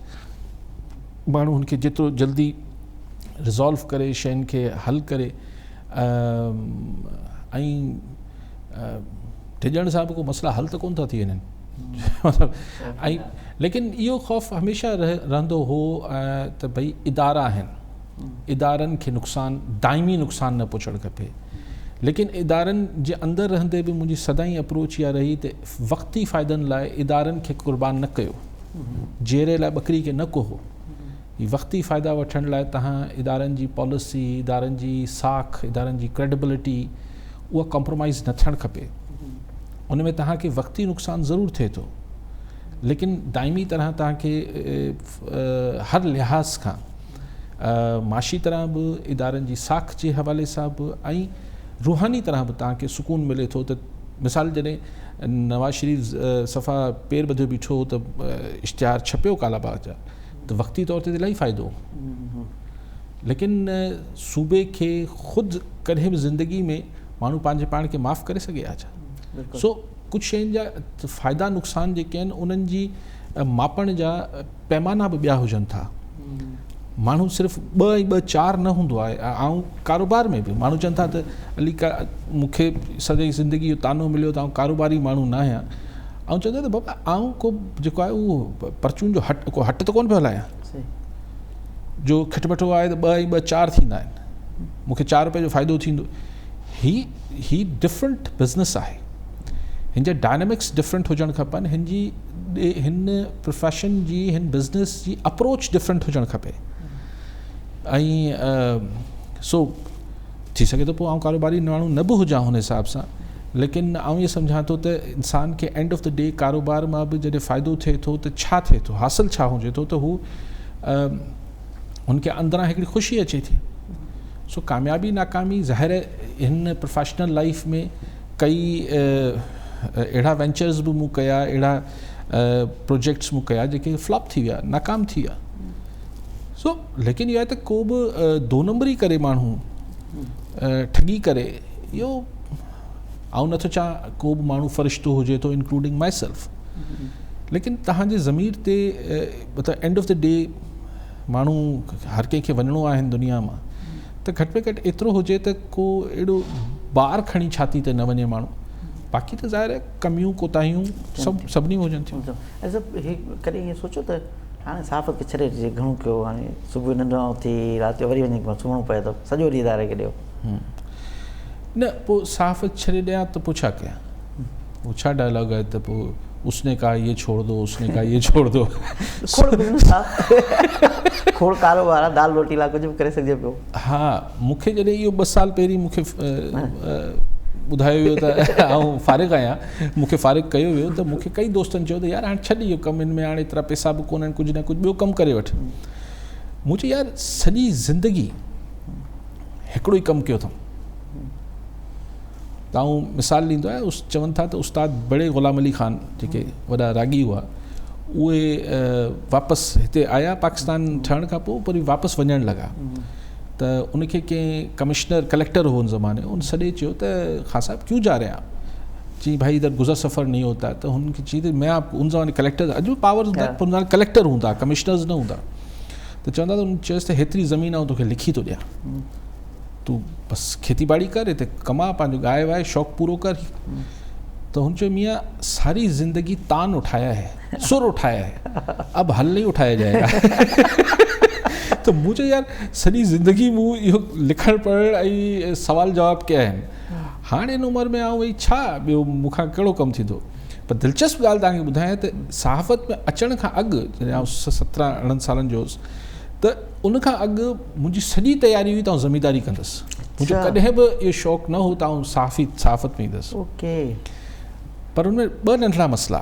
ماڻهو هن کي جيترو جلدي ريزالو ڪري شين کي حل ڪري ۽ ڊڄڻ سان به ڪو مسئلا حل ته ڪون ٿا ٿي وڃن مطلب ۽ ليڪن اهو خوف هميشه رهندو هو ته ڀئي ادارا آهن ادارن کي نقصان دائمي نقصان نه پهچڻ کپي ليڪن ادارن جي اندر رهندي به منهنجي سدائين اپروچ اها رهي ته وقتي فائدن لاء ادارن کي قربان نه ڪيو جيئري لاء ٻڪري کي نه ڪهو. هي وقتي فائدا وٺڻ لاء توهان ادارن جي پاليسي، ادارن جي ساک، ادارن جي ڪريڊبلٽي اها ڪمپرومائيز نه ٿيڻ کپي. ان ۾ توهان کي وقتي نقصان ضرور ٿئي ٿو ليڪن دائمي طرح توهان کي هر لحاظ کان معاشي طرح به ادارن جي ساک جي حوالي سان به ۽ روحاني طرح به توهان کي سڪون ملي ٿو ته مثال جڏهن نواز شريف صفا پير ٻڌيو بيٺو هو ته اشتهار ڇپيو ڪالا باغ جا ته وقتي طور تي الاهي فائدو هو ليڪن صوبي کي خود ڪڏهن به زندگي ۾ ماڻهو پنهنجي پاڻ کي معاف ڪري سگهي ها ڇا سو ڪجهه شين جا فائدا نقصان جيڪي آهن انهن جي ماپڻ جا پيمانا به ٻيا هجن ٿا. ماڻهو صرف ٻه ۽ ٻه چار نه هوندو آهي. آئون ڪاروبار ۾ به ماڻهو چون ٿا ته علي مون کي سڄي زندگي اهو طعنو مليو ته آئون ڪاروباري ماڻهو نه آهيان. آئون چوندو آهيان ته بابا آئون ڪو جيڪو آهي اهو پرچون جو هٽ ڪو هٽ ته ڪونه پيو هلايان جو کٽمٺو آهي ته ٻه ۽ ٻه چار ٿيندا آهن مون کي چار روپئي جو فائدو ٿيندو. هي هي ڊفرنٽ بزنس آهي. هن جا ڊائنامڪس ڊفرنٽ هجڻ کپن هن جي هن پروفيشن جي هن بزنس جي اپروچ ڊفرنٽ هجڻ کپي ۽ سو ٿي سگهي ٿو پوء آئون ڪاروباري ماڻهو نه به هجان هن حساب سان ليڪن آئون اهو سمجهان ٿو ته انسان کي اينڊ آف the D ڪاروبار مان به جڏهن فائدو ٿئي ٿو ته ڇا ٿئي ٿو حاصل ڇا هجي ٿو ته هو هن کي اندران هڪڙي خوشي اچي ٿي. سو ڪاميابي ناڪامي ظاهر هن پروفيشنل لائيف ۾ ڪئي اهڙا وينچرز به مون ڪيا اهڙا پروجيڪٽس مون ڪيا جيڪي فلاپ ٿي ويا ناڪام ٿي ويا سو ليڪن اهو آهي ته ڪو به دو نمبري ڪري ماڻهو ٺڳي ڪري اهو آئون نٿو چاهان ڪو به ماڻهو فرشتو هجي ٿو انڪلوڊنگ مائي سيلف ليڪن تهان جي ضمير تي مطلب اينڊ آف the D ماڻهو هر ڪنهن کي وڃڻو آهي هن دنيا مان ته گهٽ ۾ گهٽ ايترو هجي ته ڪو اهڙو بار کڻي ڇاتي تي نه وڃي ماڻهو باقي ته ظاهر آهي ڪميون ڪوتاهيون سڀ سڀني ۾ هجن ٿيون. ۽ سڀ هي ڪڏهن ائين سوچيو ته هاڻي صحافت کي ڇڏي ڏجي گهڻو ڪيو هاڻي صبح ننڊ مان اٿي رات جو وري وڃي سمهڻو پئي ٿو سڄو ڏينهن اداري کي ڏيو. نه پوء صحافت ڇڏي ڏيان ته پوء ڇا ڪيان؟ هو ڇا ڊائلاگ آهي ته پوء اس ني ڪها يي ڇوڙ دو اس ني ڪها يي ڇوڙ دو. کوڙ بزنس آ کوڙ ڪاروبار آ دال روٽي لاء ڪجهه به ڪري سگهجي پيو. ها مون کي جڏهن اهو ٻه سال پهرين مون کي ٻڌايو ويو ته آئون فارغ آهيان مون کي فارغ ڪيو ويو ته مون کي ڪئي دوستن چيو ته يار هاڻي ڇڏ اهو ڪم ان ۾ هاڻي ايترا پئسا به ڪونهن ڪجهه نه ڪجهه ٻيو ڪم ڪري وٺ مون چيو يار سڄي زندگي هڪڙو ئي ڪم ڪيو اٿم ته آئون مثال ڏيندو آهيان چون ٿا ته استاد بڙي غلام علي خان جيڪي وڏا راڳي هئا اهي واپس هتي آيا پاڪستان ٺهڻ کان پوء وري واپس وڃڻ لڳا ته ان کي ڪنهن ڪمشنر ڪليڪٽر هو ان زماني ان سڏي چيو ته خان صاحب ڪيون جا رهي آپ چي ڀائي ادھر گذر سفر نہیں ہوتا ته هن کي چي ته مين آپ ان زماني ڪليڪٽر اڄ به پاور هوندا پر ان زماني ڪليڪٽر هوندا ڪمشنرز نه هوندا ته چوندا ته ان چيس ته هيتري زمين آئون توکي لکي ٿو ڏيان تون بس کيتي باڙي ڪر هتي ڪما پنهنجو ڳاء واء شوق پورو ڪر ته هن چيو ميان ساري زندگي تان اٺايا هي سر اٺايا هي اب هل نهين اٺايا جائي گا ته مون چيو يار سڄي زندگي مون اهو لکڻ پڙهڻ ۽ سوال جواب ڪيا آهن هاڻي ان عمر ۾ آئون ويهي ڇا ٻيو مون کان ڪهڙو ڪم ٿيندو پر دلچسپ ڳالهه توهان کي ٻڌايان ته صحافت ۾ اچڻ کان اڳ جڏهن آئون سترهن ارڙهن سالن جو هوس ته ان کان اڳ منهنجي سڄي تياري هئي ته آئون زمينداري ڪندس. منهنجو ڪڏهن به اهو شوق نه هو ته آئون صحافي صحافت ۾ ايندس. پر ان ۾ ٻه ننڍڙا مسئلا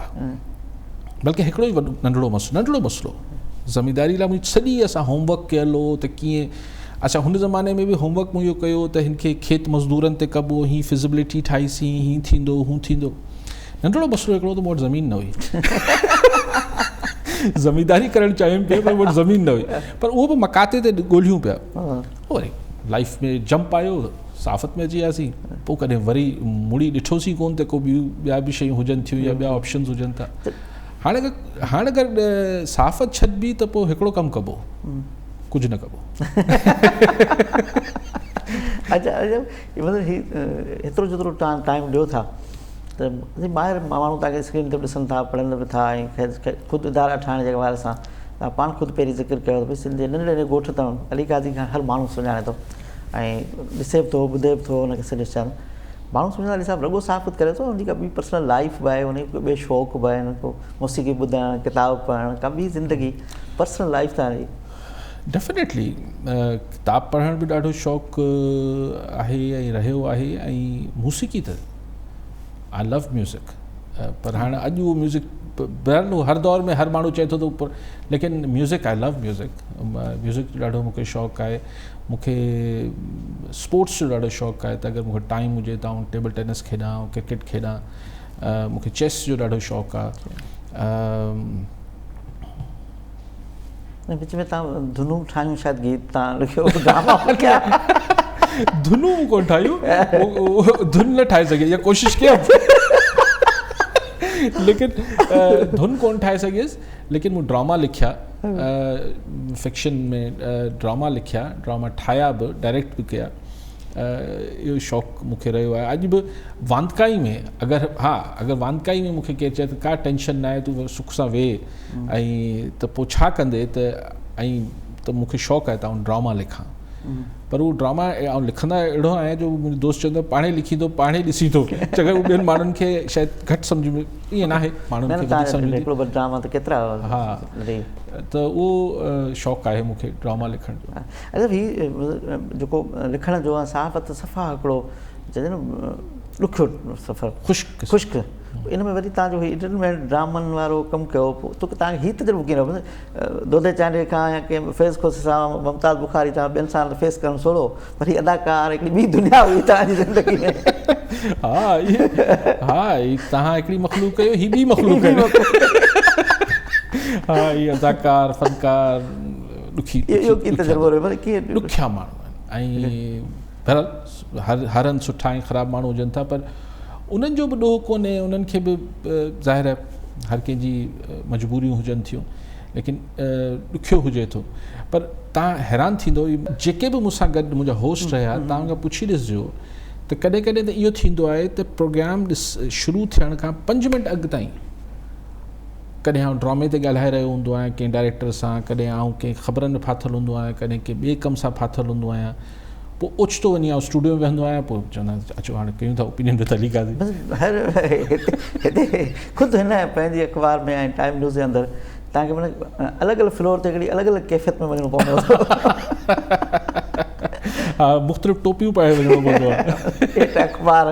بلڪه هڪڙو ئي وڏو ننڍڙو مسئلو ننڍڙو مسئلو زمينداري لاء منهنجي سڄي اسان هوم ورڪ ڪيل هو ته ڪيئن اڇا هن زماني ۾ به هوم ورڪ مون اهو ڪيو ته هن کي کيت مزدورن تي ڪبو هي فزيبلٽي ٺاهيسين هي ٿيندو هو ٿيندو. ننڍڙو مسئلو هڪڙو ته مون وٽ زمين نه هئي. زمينداري ڪرڻ چاهيم پيو پر مون وٽ زمين نه هئي پر اهو به مقاطعي تي ڳولهيون پيا وري لائف ۾ جمپ آيو صحافت ۾ اچي وياسين پوء ڪڏهن وري مڙي ڏٺوسين ڪون ته ڪو ٻيون ٻيا به شيون هجن ٿيون يا ٻيا آپشنز هجن ٿا هاڻي هاڻي اگر صحافت ڇڏبي ته پوء هڪڙو ڪم ڪبو ڪجهه نه ڪبو. اچا مطلب هي هيترو جيترو توهان ٽائيم ڏيو ٿا ته ٻاهر ماڻهو توهان کي اسڪرين تي به ڏسن ٿا پڙهن به ٿا ۽ خود ادارا ٺاهڻ جي حوالي سان توهان پاڻ خود پهرين ذڪر ڪيو ته سنڌ جي ننڍي ننڍي ڳوٺ تان علي قاضي کان هر ماڻهو سڃاڻي ٿو ۽ ڏسي به ٿو ٻڌي به ٿو ان کي سڄو شهر ماڻهو سمجهندا علي صاحب رڳو صحافت ڪري ٿو ان جي ڪا ٻي پرسنل لائف به آهي ان جي ٻي شوق به آهن ڪو موسيقي ٻڌڻ ڪتاب پڙهڻ ڪا ٻي زندگي پرسنل لائف تان ڊيفنيٽلي ڪتاب پڙهڻ به ڏاڍو شوق آهي ۽ رهيو آهي ۽ موسيقي ته آء لو ميوزڪ پر هاڻ اڄ اهو ميوزڪ بهرحال هر دور ۾ هر ماڻهو چئي ٿو ته ليڪن ميوزڪ آء لو ميوزڪ ميوزڪ جو ڏاڍو مونکي شوق آهي مونکي اسپورٽس جو ڏاڍو شوق آهي ته اگر مونکي ٽائيم هجي ته آئون ٽيبل ٽينس کيڏان ڪرڪيٽ کيڏان مونکي چيس جو ڏاڍو شوق آهي. ۽ وچ ۾ تان ڌنون به ٺاهيون شايد گيت تان لکيو ڊراما به لکيا. ڌنون مون ڪونه ٺاهيون ڌن نه ٺاهي سگهيس يا ڪوشش ڪيم ليڪن ڌن ڪونه ٺاهي سگهيس ليڪن مون ڊراما لکيا فڪشن ۾ ڊراما لکيا ڊراما ٺاهيا به ڊائريڪٽ به ڪيا اهو شوق مون کي رهيو آهي اڄ به واندڪائي ۾ اگر ها اگر واندڪائي ۾ مون کي ڪير چئي ته ڪا ٽينشن نه آهي تون سک سان ويهه ۽ ته پوء ڇا ڪندي ته ۽ ته مون کي شوق آهي ته آئون ڊراما لکان پر اهو ڊراما آئون لکندا اهڙو آهيان جو منهنجو دوست چوندو پاڻهي لکين ٿو پاڻهي ڏسين ٿو چڱا اهو ٻين ماڻهن کي شايد گهٽ سمجهه ۾ ائين ناهي ماڻهن کي وڌيڪ سمجهه ايندي هڪڙو ٻه ڊراما ته ڪيترا ها ته اهو شوق آهي مون کي ڊراما لکڻ جو. اچا هي جيڪو لکڻ جو آهي صحافت صفا هڪڙو چئجي نه ڏکيو سفر خشڪ خشڪ. ان ۾ وري توهان جو هي انٽرٽينمينٽ ڊرامن وارو ڪم ڪيو پوء تو توهان کي هي تجربو ڪيئن رهيو دودي چانڊيي کان يا ڪنهن فيض کوسي سان ممتاز بخاري سان ٻين سان فيس ڪرڻ سولو پر هي اداڪار هڪڙي ٻي دنيا هئي توهان جي زندگي ۾. ها ها هي توهان هڪڙي مخلوق آهيو هي ٻي مخلوق آهي. ها هي اداڪار فنڪار ڏکي اهو ڪيئن تجربو رهيو مطلب ڪيئن ڏکيا ماڻهو آهن ۽ بهرحال هر هر هنڌ سٺا ۽ خراب ماڻهو هجن ٿا پر انهن جو به ڏوهه ڪونهي انهن کي به ظاهر آهي هر ڪنهن جي مجبوريون هجن ٿيون ليڪن ڏکيو هجي ٿو پر تان حيران ٿيندو جيڪي به مون سان گڏ منهنجا هوسٽ رهيا تان ان کان پڇي ڏسجو ته ڪڏهن ڪڏهن ته اهو ٿيندو آهي ته پروگرام ڏس شروع ٿيڻ کان 5 منٽ اڳ تائين ڪڏهن آئون ڊرامي تي ڳالهائي رهيو هوندو آهيان ڪنهن ڊائريڪٽر سان ڪڏهن آئون ڪنهن خبرن ۾ ڦاٿل هوندو آهيان ڪڏهن ڪنهن ٻئي ڪم سان ڦاٿل هوندو آهيان پوء اوچتو وڃي آئون اسٽوڊيو ۾ ويهندو آهيان پوء چوندا آهن اچو هاڻي ڪيون ٿا اوپينين وٿ علي قاضي. بس هر هتي خود هن پنهنجي اخبار ۾ ۽ ٽائيم نيوز جي اندر توهان کي معنيٰ الڳ الڳ فلور تي هڪڙي الڳ الڳ ڪيفيت ۾ وڃڻو پوندو هو. ها مختلف ٽوپيون پائي وڃڻو پوندو آهي. هيٺ اخبار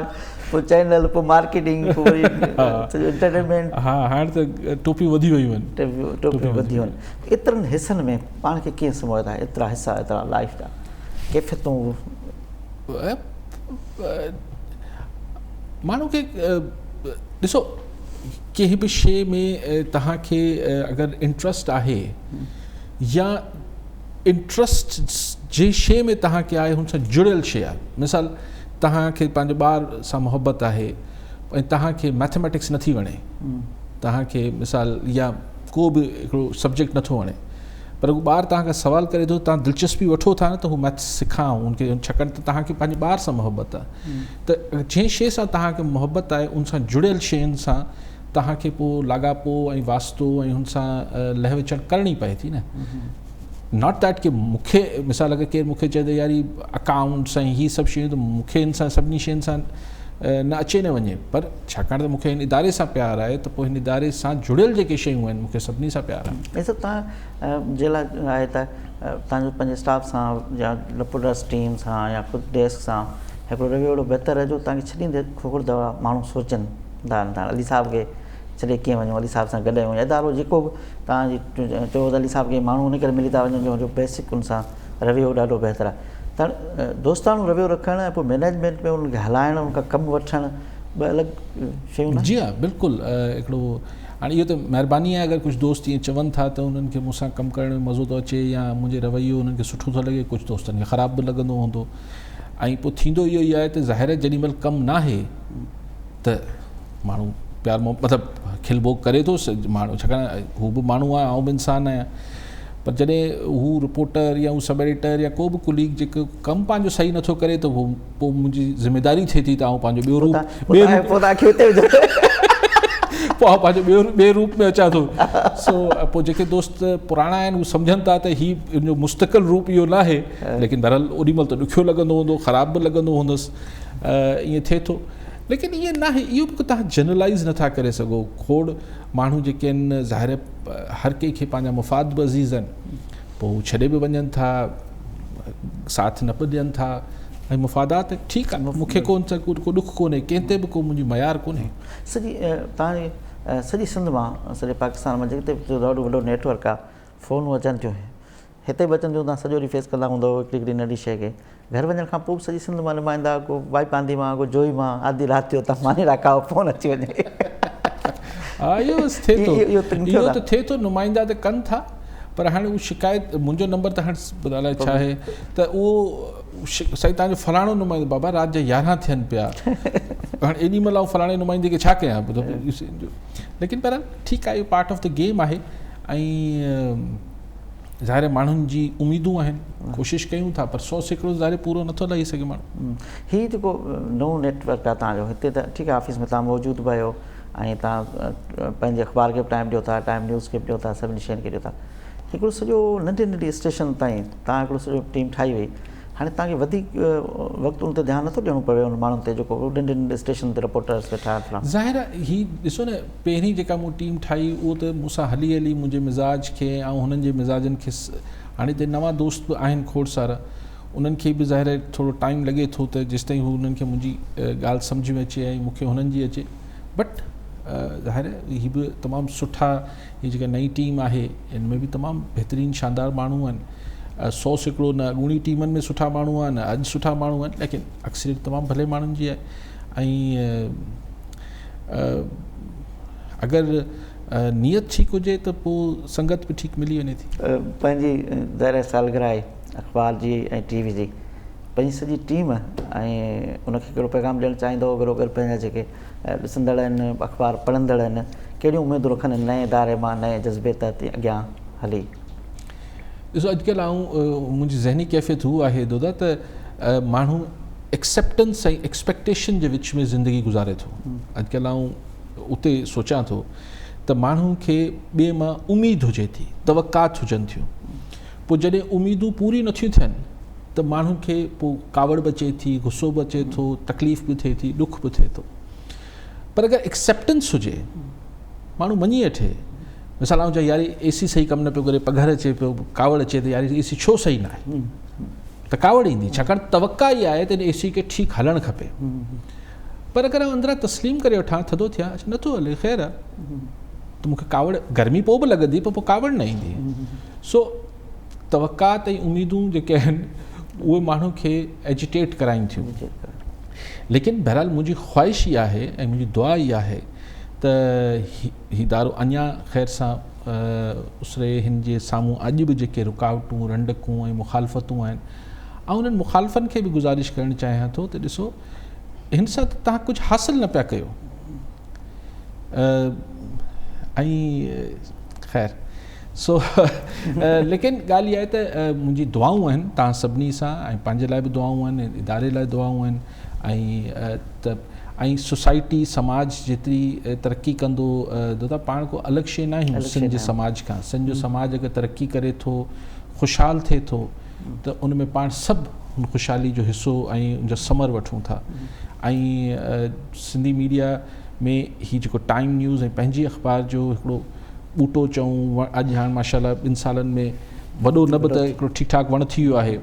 پوء چينل پوء مارڪيٽنگ پوء وري سڄو انٽرٽينمينٽ. ها هاڻ ته ٽوپيون وڌي ويون آهن. ٽوپيون وڌي ويون آهن. ايترن حصن ۾ پاڻ کي ڪيئن سموئي ٿا ايترا حصا ايترا لائيف جا ڪيفيتون. ماڻهو کي ڏسو ڪنهن به شي ۾ توهان کي اگر انٽرسٽ آهي يا انٽرسٽ جنهن شي ۾ توهان کي آهي هن سان جڙيل شي آهي مثال توهان کي پنهنجي ٻار سان محبت آهي ۽ توهان کي ميٿميٽڪس نٿي وڻي توهان کي مثال يا ڪو به هڪڙو سبجيڪٽ نٿو وڻي پر هو ٻار توهان کان سوال ڪري ٿو توهان دلچسپي وٺو ٿا نه ته هو ميٿس سکان ان کي ڇاڪاڻ ته توهان کي پنهنجي ٻار سان محبت آهي ته جنهن شيء سان توهان کي محبت آهي ان سان جڙيل شين سان توهان کي پوء لاڳاپو ۽ واسطو ۽ هن سان لهه وچڙ ڪرڻي پئي ٿي نه not that ڪي مون کي مثال اگر ڪير مون کي چئي ته يار هي اڪائونٽس ۽ هي سڀ شيون ته مون کي هن سان سڀني شين سان نه اچي نه وڃي پر ڇاڪاڻ ته مون کي هن اداري سان پيار آهي ته پوء هن اداري سان جڙيل جيڪي شيون آهن مون کي سڀني سان پيار آهي. هي سڀ توهان جي لاء آهي ته توهان جو پنهنجي اسٽاف سان يا رپورٽرس ٽيم سان يا خود ڊيسڪ سان هڪڙو رويو اهڙو بهتر آهي جو توهان کي ڇڏيندي کوڙ دفعا ماڻهو سوچن ٿا ته علي صاحب کي ڇڏي ڪيئن وڃون علي صاحب سان گڏ آهيون يا ادارو جيڪو به توهان جي چئو ته علي صاحب کي ماڻهو ان ڪري ملي ٿا وڃن جو هن جو بيسڪ ان سان رويو ڏاڍو بهتر آهي ته دوستاڻو رويو رکڻ ۽ پوء مينيجمينٽ ۾ انهن کي هلائڻ ان کان ڪم وٺڻ ٻه الڳ شيون جي ها بلڪل هڪڙو هاڻي اهو ته مهرباني آهي اگر ڪجهه دوست ائين چون ٿا ته انهن کي مون سان ڪم ڪرڻ ۾ مزو ٿو اچي يا منهنجي رويو انهن کي سٺو ٿو لڳي ڪجهه دوستن کي خراب به لڳندو هوندو ۽ پوء ٿيندو اهو ئي آهي ته ظاهر آهي جيڏي مهل ڪم ناهي ته ماڻهو پيار محبت مطلب کل ڀوڳ ڪري ٿو ماڻهو ڇاڪاڻ هو به ماڻهو آهي آئون به انسان آهيان پر جڏهن هو رپورٽر يا هو سب ايڊيٽر يا ڪو به ڪليگ جيڪو ڪم پنهنجو صحيح نٿو ڪري ته هو پوء منهنجي ذميداري ٿئي ٿي ته آئون پنهنجو ٻيو روپ ٻيو روپ پوء آئون پنهنجو ٻيو ٻئي روپ ۾ اچان ٿو سو پوء جيڪي دوست پراڻا آهن هو سمجهن ٿا ته هي ان جو مستقل روپ اهو ناهي ليڪن بهرحال اوڏي مهل ته ڏکيو لڳندو هوندو خراب به لڳندو هوندس ائين ٿئي ٿو ليڪن ائين ناهي اهو به توهان جنرلائز نٿا ڪري سگهو کوڙ ماڻهو جيڪي آهن ظاهر هر ڪنهن کي پنهنجا مفاد به عزيز آهن پوء هو ڇڏي به وڃن ٿا ساٿ نه به ڏين ٿا ۽ مفادات ٺيڪ آهي مون کي ڪو ان سان ڪو ڏک ڪونهي ڪنهن تي به ڪو منهنجي معيار ڪونهي. سڄي توهان جي سڄي سنڌ مان سڄي پاڪستان مان جتي به ڏاڍو وڏو نيٽ ورڪ آهي فونون اچن ٿيون هتي به اچن ٿيون توهان سڄو ڏينهن فيس ڪندا هوندؤ هڪڙي هڪڙي ننڍي شيء کي گهر وڃڻ کان پوء به سڄي سنڌ مان نمائندا ڪو وائي پانڌي مان ڪو جوهي مان آڌي رات جو تان ماني راکائو فون اچي وڃي. ها اهو بس ٿئي ٿو اهو ته ٿئي ٿو نمائندا ته ڪن ٿا پر هاڻي اهو شڪايت منهنجو نمبر ته هاڻي الائي ڇا آهي ته اهو سائين تان جو فلاڻو نمائندو بابا رات جا 11 ٿين پيا هاڻي ايڏي مهل آئون فلاڻي نمائندي کي ڇا ڪيان ليڪن بهرحال ٺيڪ آهي اهو پارٽ آف the game آهي ۽ ظاهر آهي ماڻهن جي اميدون آهن ڪوشش ڪيون ٿا پر 100% ظاهر پورو نٿو لهي سگهي ماڻهو. هي جيڪو نئون نيٽ ورڪ آهي توهان جو هتي ته ٺيڪ آهي آفيس ۾ توهان موجود به آهيو ۽ توهان پنهنجي اخبار کي به ٽائيم ڏيو ٿا ٽائيم نيوز کي به ڏيو ٿا سڀني شين کي ڏيو ٿا هڪڙو سڄو ننڍي ننڍي اسٽيشن تائين توهان هڪڙو سڄو ٽيم ٺاهي وئي هاڻي توهان کي وڌيڪ وقت ان تي ڌيان نٿو ڏيڻو پوي ان ماڻهن تي جيڪو ننڍي ننڍي اسٽيشن تي رپورٽرس ويٺا آهن فلاڻا. ظاهر آهي هي ڏسو نه پهرين جيڪا مون ٽيم ٺاهي اهو ته مون سان هلي هلي منهنجي مزاج کي ۽ هنن جي مزاجن کي هاڻي هتي نوان دوست به آهن کوڙ سارا انهن کي به ظاهر آهي ٿورو ٽائيم لڳي ٿو ته جيستائين هو انهن کي منهنجي ڳالهه سمجهه ۾ اچي ۽ مون کي هنن جي اچي بٽ. ظاهر آهي هي به تمام سٺا هي جيڪا نئين ٽيم آهي ان ۾ به تمام بهترين شاندار ماڻهو آهن 100% نه اڳوڻي ٽيمن ۾ سٺا ماڻهو آهن نه اڄ سٺا ماڻهو آهن ليڪن اڪثريت تمام ڀلي ماڻهن جي آهي ۽ اگر نيت ٺيڪ هجي ته پوء سنگت به ٺيڪ ملي وڃي ٿي. پنهنجي ظاهر آهي سالگرهه آهي اخبار جي ۽ ٽي وي جي پنهنجي سڄي ٽيم ۽ ان کي ڪهڙو پيغام ڏيڻ چاهيندو گڏوگڏ پنهنجا جيڪي ڏسندڙ آهن اخبار پڙهندڙ آهن ڪهڙيون اميدون رکن نئين اداري مان نئين جذبي تحت اڳيان هلي. ڏسو اڄڪلهه آئون منهنجي ذهني ڪيفيت هو آهي دودا ته ماڻهو ايڪسيپٽنس ۽ ايڪسپيڪٽيشن جي وچ ۾ زندگي گذاري ٿو اڄڪلهه آئون اتي سوچان ٿو ته ماڻهو کي ٻئي مان اميد هجي ٿي توقعات هجن ٿيون پوء جڏهن اميدون پوري نٿيون ٿين ته ماڻهو کي پوء ڪاوڙ به اچي ٿي غصو به اچي ٿو تڪليف به ٿئي ٿي ڏک به ٿئي ٿو پر اگر ايڪسيپٽنس هجي ماڻهو مڃي وٺي مثال آئون چوان يار اي سي صحيح ڪم نه پيو ڪري پگهر اچي پيو ڪاوڙ اچي ته يار اي سي ڇو صحيح نه آهي ته ڪاوڙ ايندي ڇاڪاڻ توقع اها آهي ته اي سي کي ٺيڪ هلڻ کپي پر اگر آئون اندران تسليم ڪري وٺان ٿڌو ٿيان اڇا نٿو هلي خير آهي ته مونکي ڪاوڙ گرمي پوء به لڳندي پر پوء ڪاوڙ نه ايندي سو توقعات ۽ اميدون جيڪي آهن اهي ماڻهو کي ايجيٽيٽ ڪرائين ٿيون ليڪن بهرحال منهنجي خواهش اها آهي ۽ منهنجي دعا اها آهي ته هي ادارو اڃا خير سان اسري هن جي سامهون اڄ به جيڪي رڪاوٽون رنڊڪون ۽ مخالفتون آهن آئون انهن مخالفن کي به گذارش ڪرڻ چاهيان ٿو ته ڏسو هن سان ته توهان ڪجهه حاصل نه پيا ڪيو ۽ خير سو ليڪن ڳالهه اها آهي ته منهنجي دعائون آهن توهان سڀني سان ۽ پنهنجي لاء به دعائون آهن اداري لاء دعائون آهن ۽ ته ۽ سوسائٽي سماج جيتري ترقي ڪندو دادا پاڻ ڪو الڳ شي نه آهيون سنڌ جي سماج کان سنڌ جو سماج اگر ترقي ڪري ٿو خوشحال ٿئي ٿو ته ان ۾ پاڻ سڀ ان خوشحالي جو حصو ۽ ان جو ثمر وٺون ٿا ۽ سنڌي ميڊيا ۾ هي جيڪو ٽائيم نيوز ۽ پنهنجي اخبار جو هڪڙو ٻوٽو چئون اڄ هاڻ ماشاء الله ٻن سالن ۾ وڏو نه به ته هڪڙو ٺيڪ ٺاڪ وڻ ٿي ويو آهي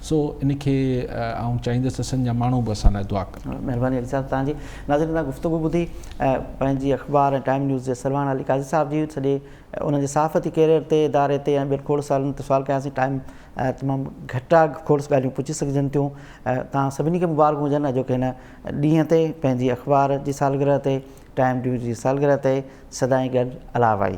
سو ان کي آئون چاهيندس ته سنڌ جا ماڻهو به اسان لاء دعا ڪن. مهرباني علي صاحب توهان جي. ناظرين توهان گفتگو ٻڌي پنهنجي اخبار ۽ ٽائيم نيوز جي سرواڻ علي قاضي صاحب جي سڄي انهن جي صحافتي ڪيريئر تي اداري تي ۽ ٻين کوڙ سوالن تي سوال ڪياسين ٽائيم تمام گهٽ آ کوڙ ڳالهيون پڇي سگهجن ٿيون توهان سڀني کي مبارڪون هجن اڄوڪي هن ڏينهن تي پنهنجي اخبار جي سالگرهه تي ٽائيم نيوز جي سالگرهه تي سدائين گڏ الله وائي.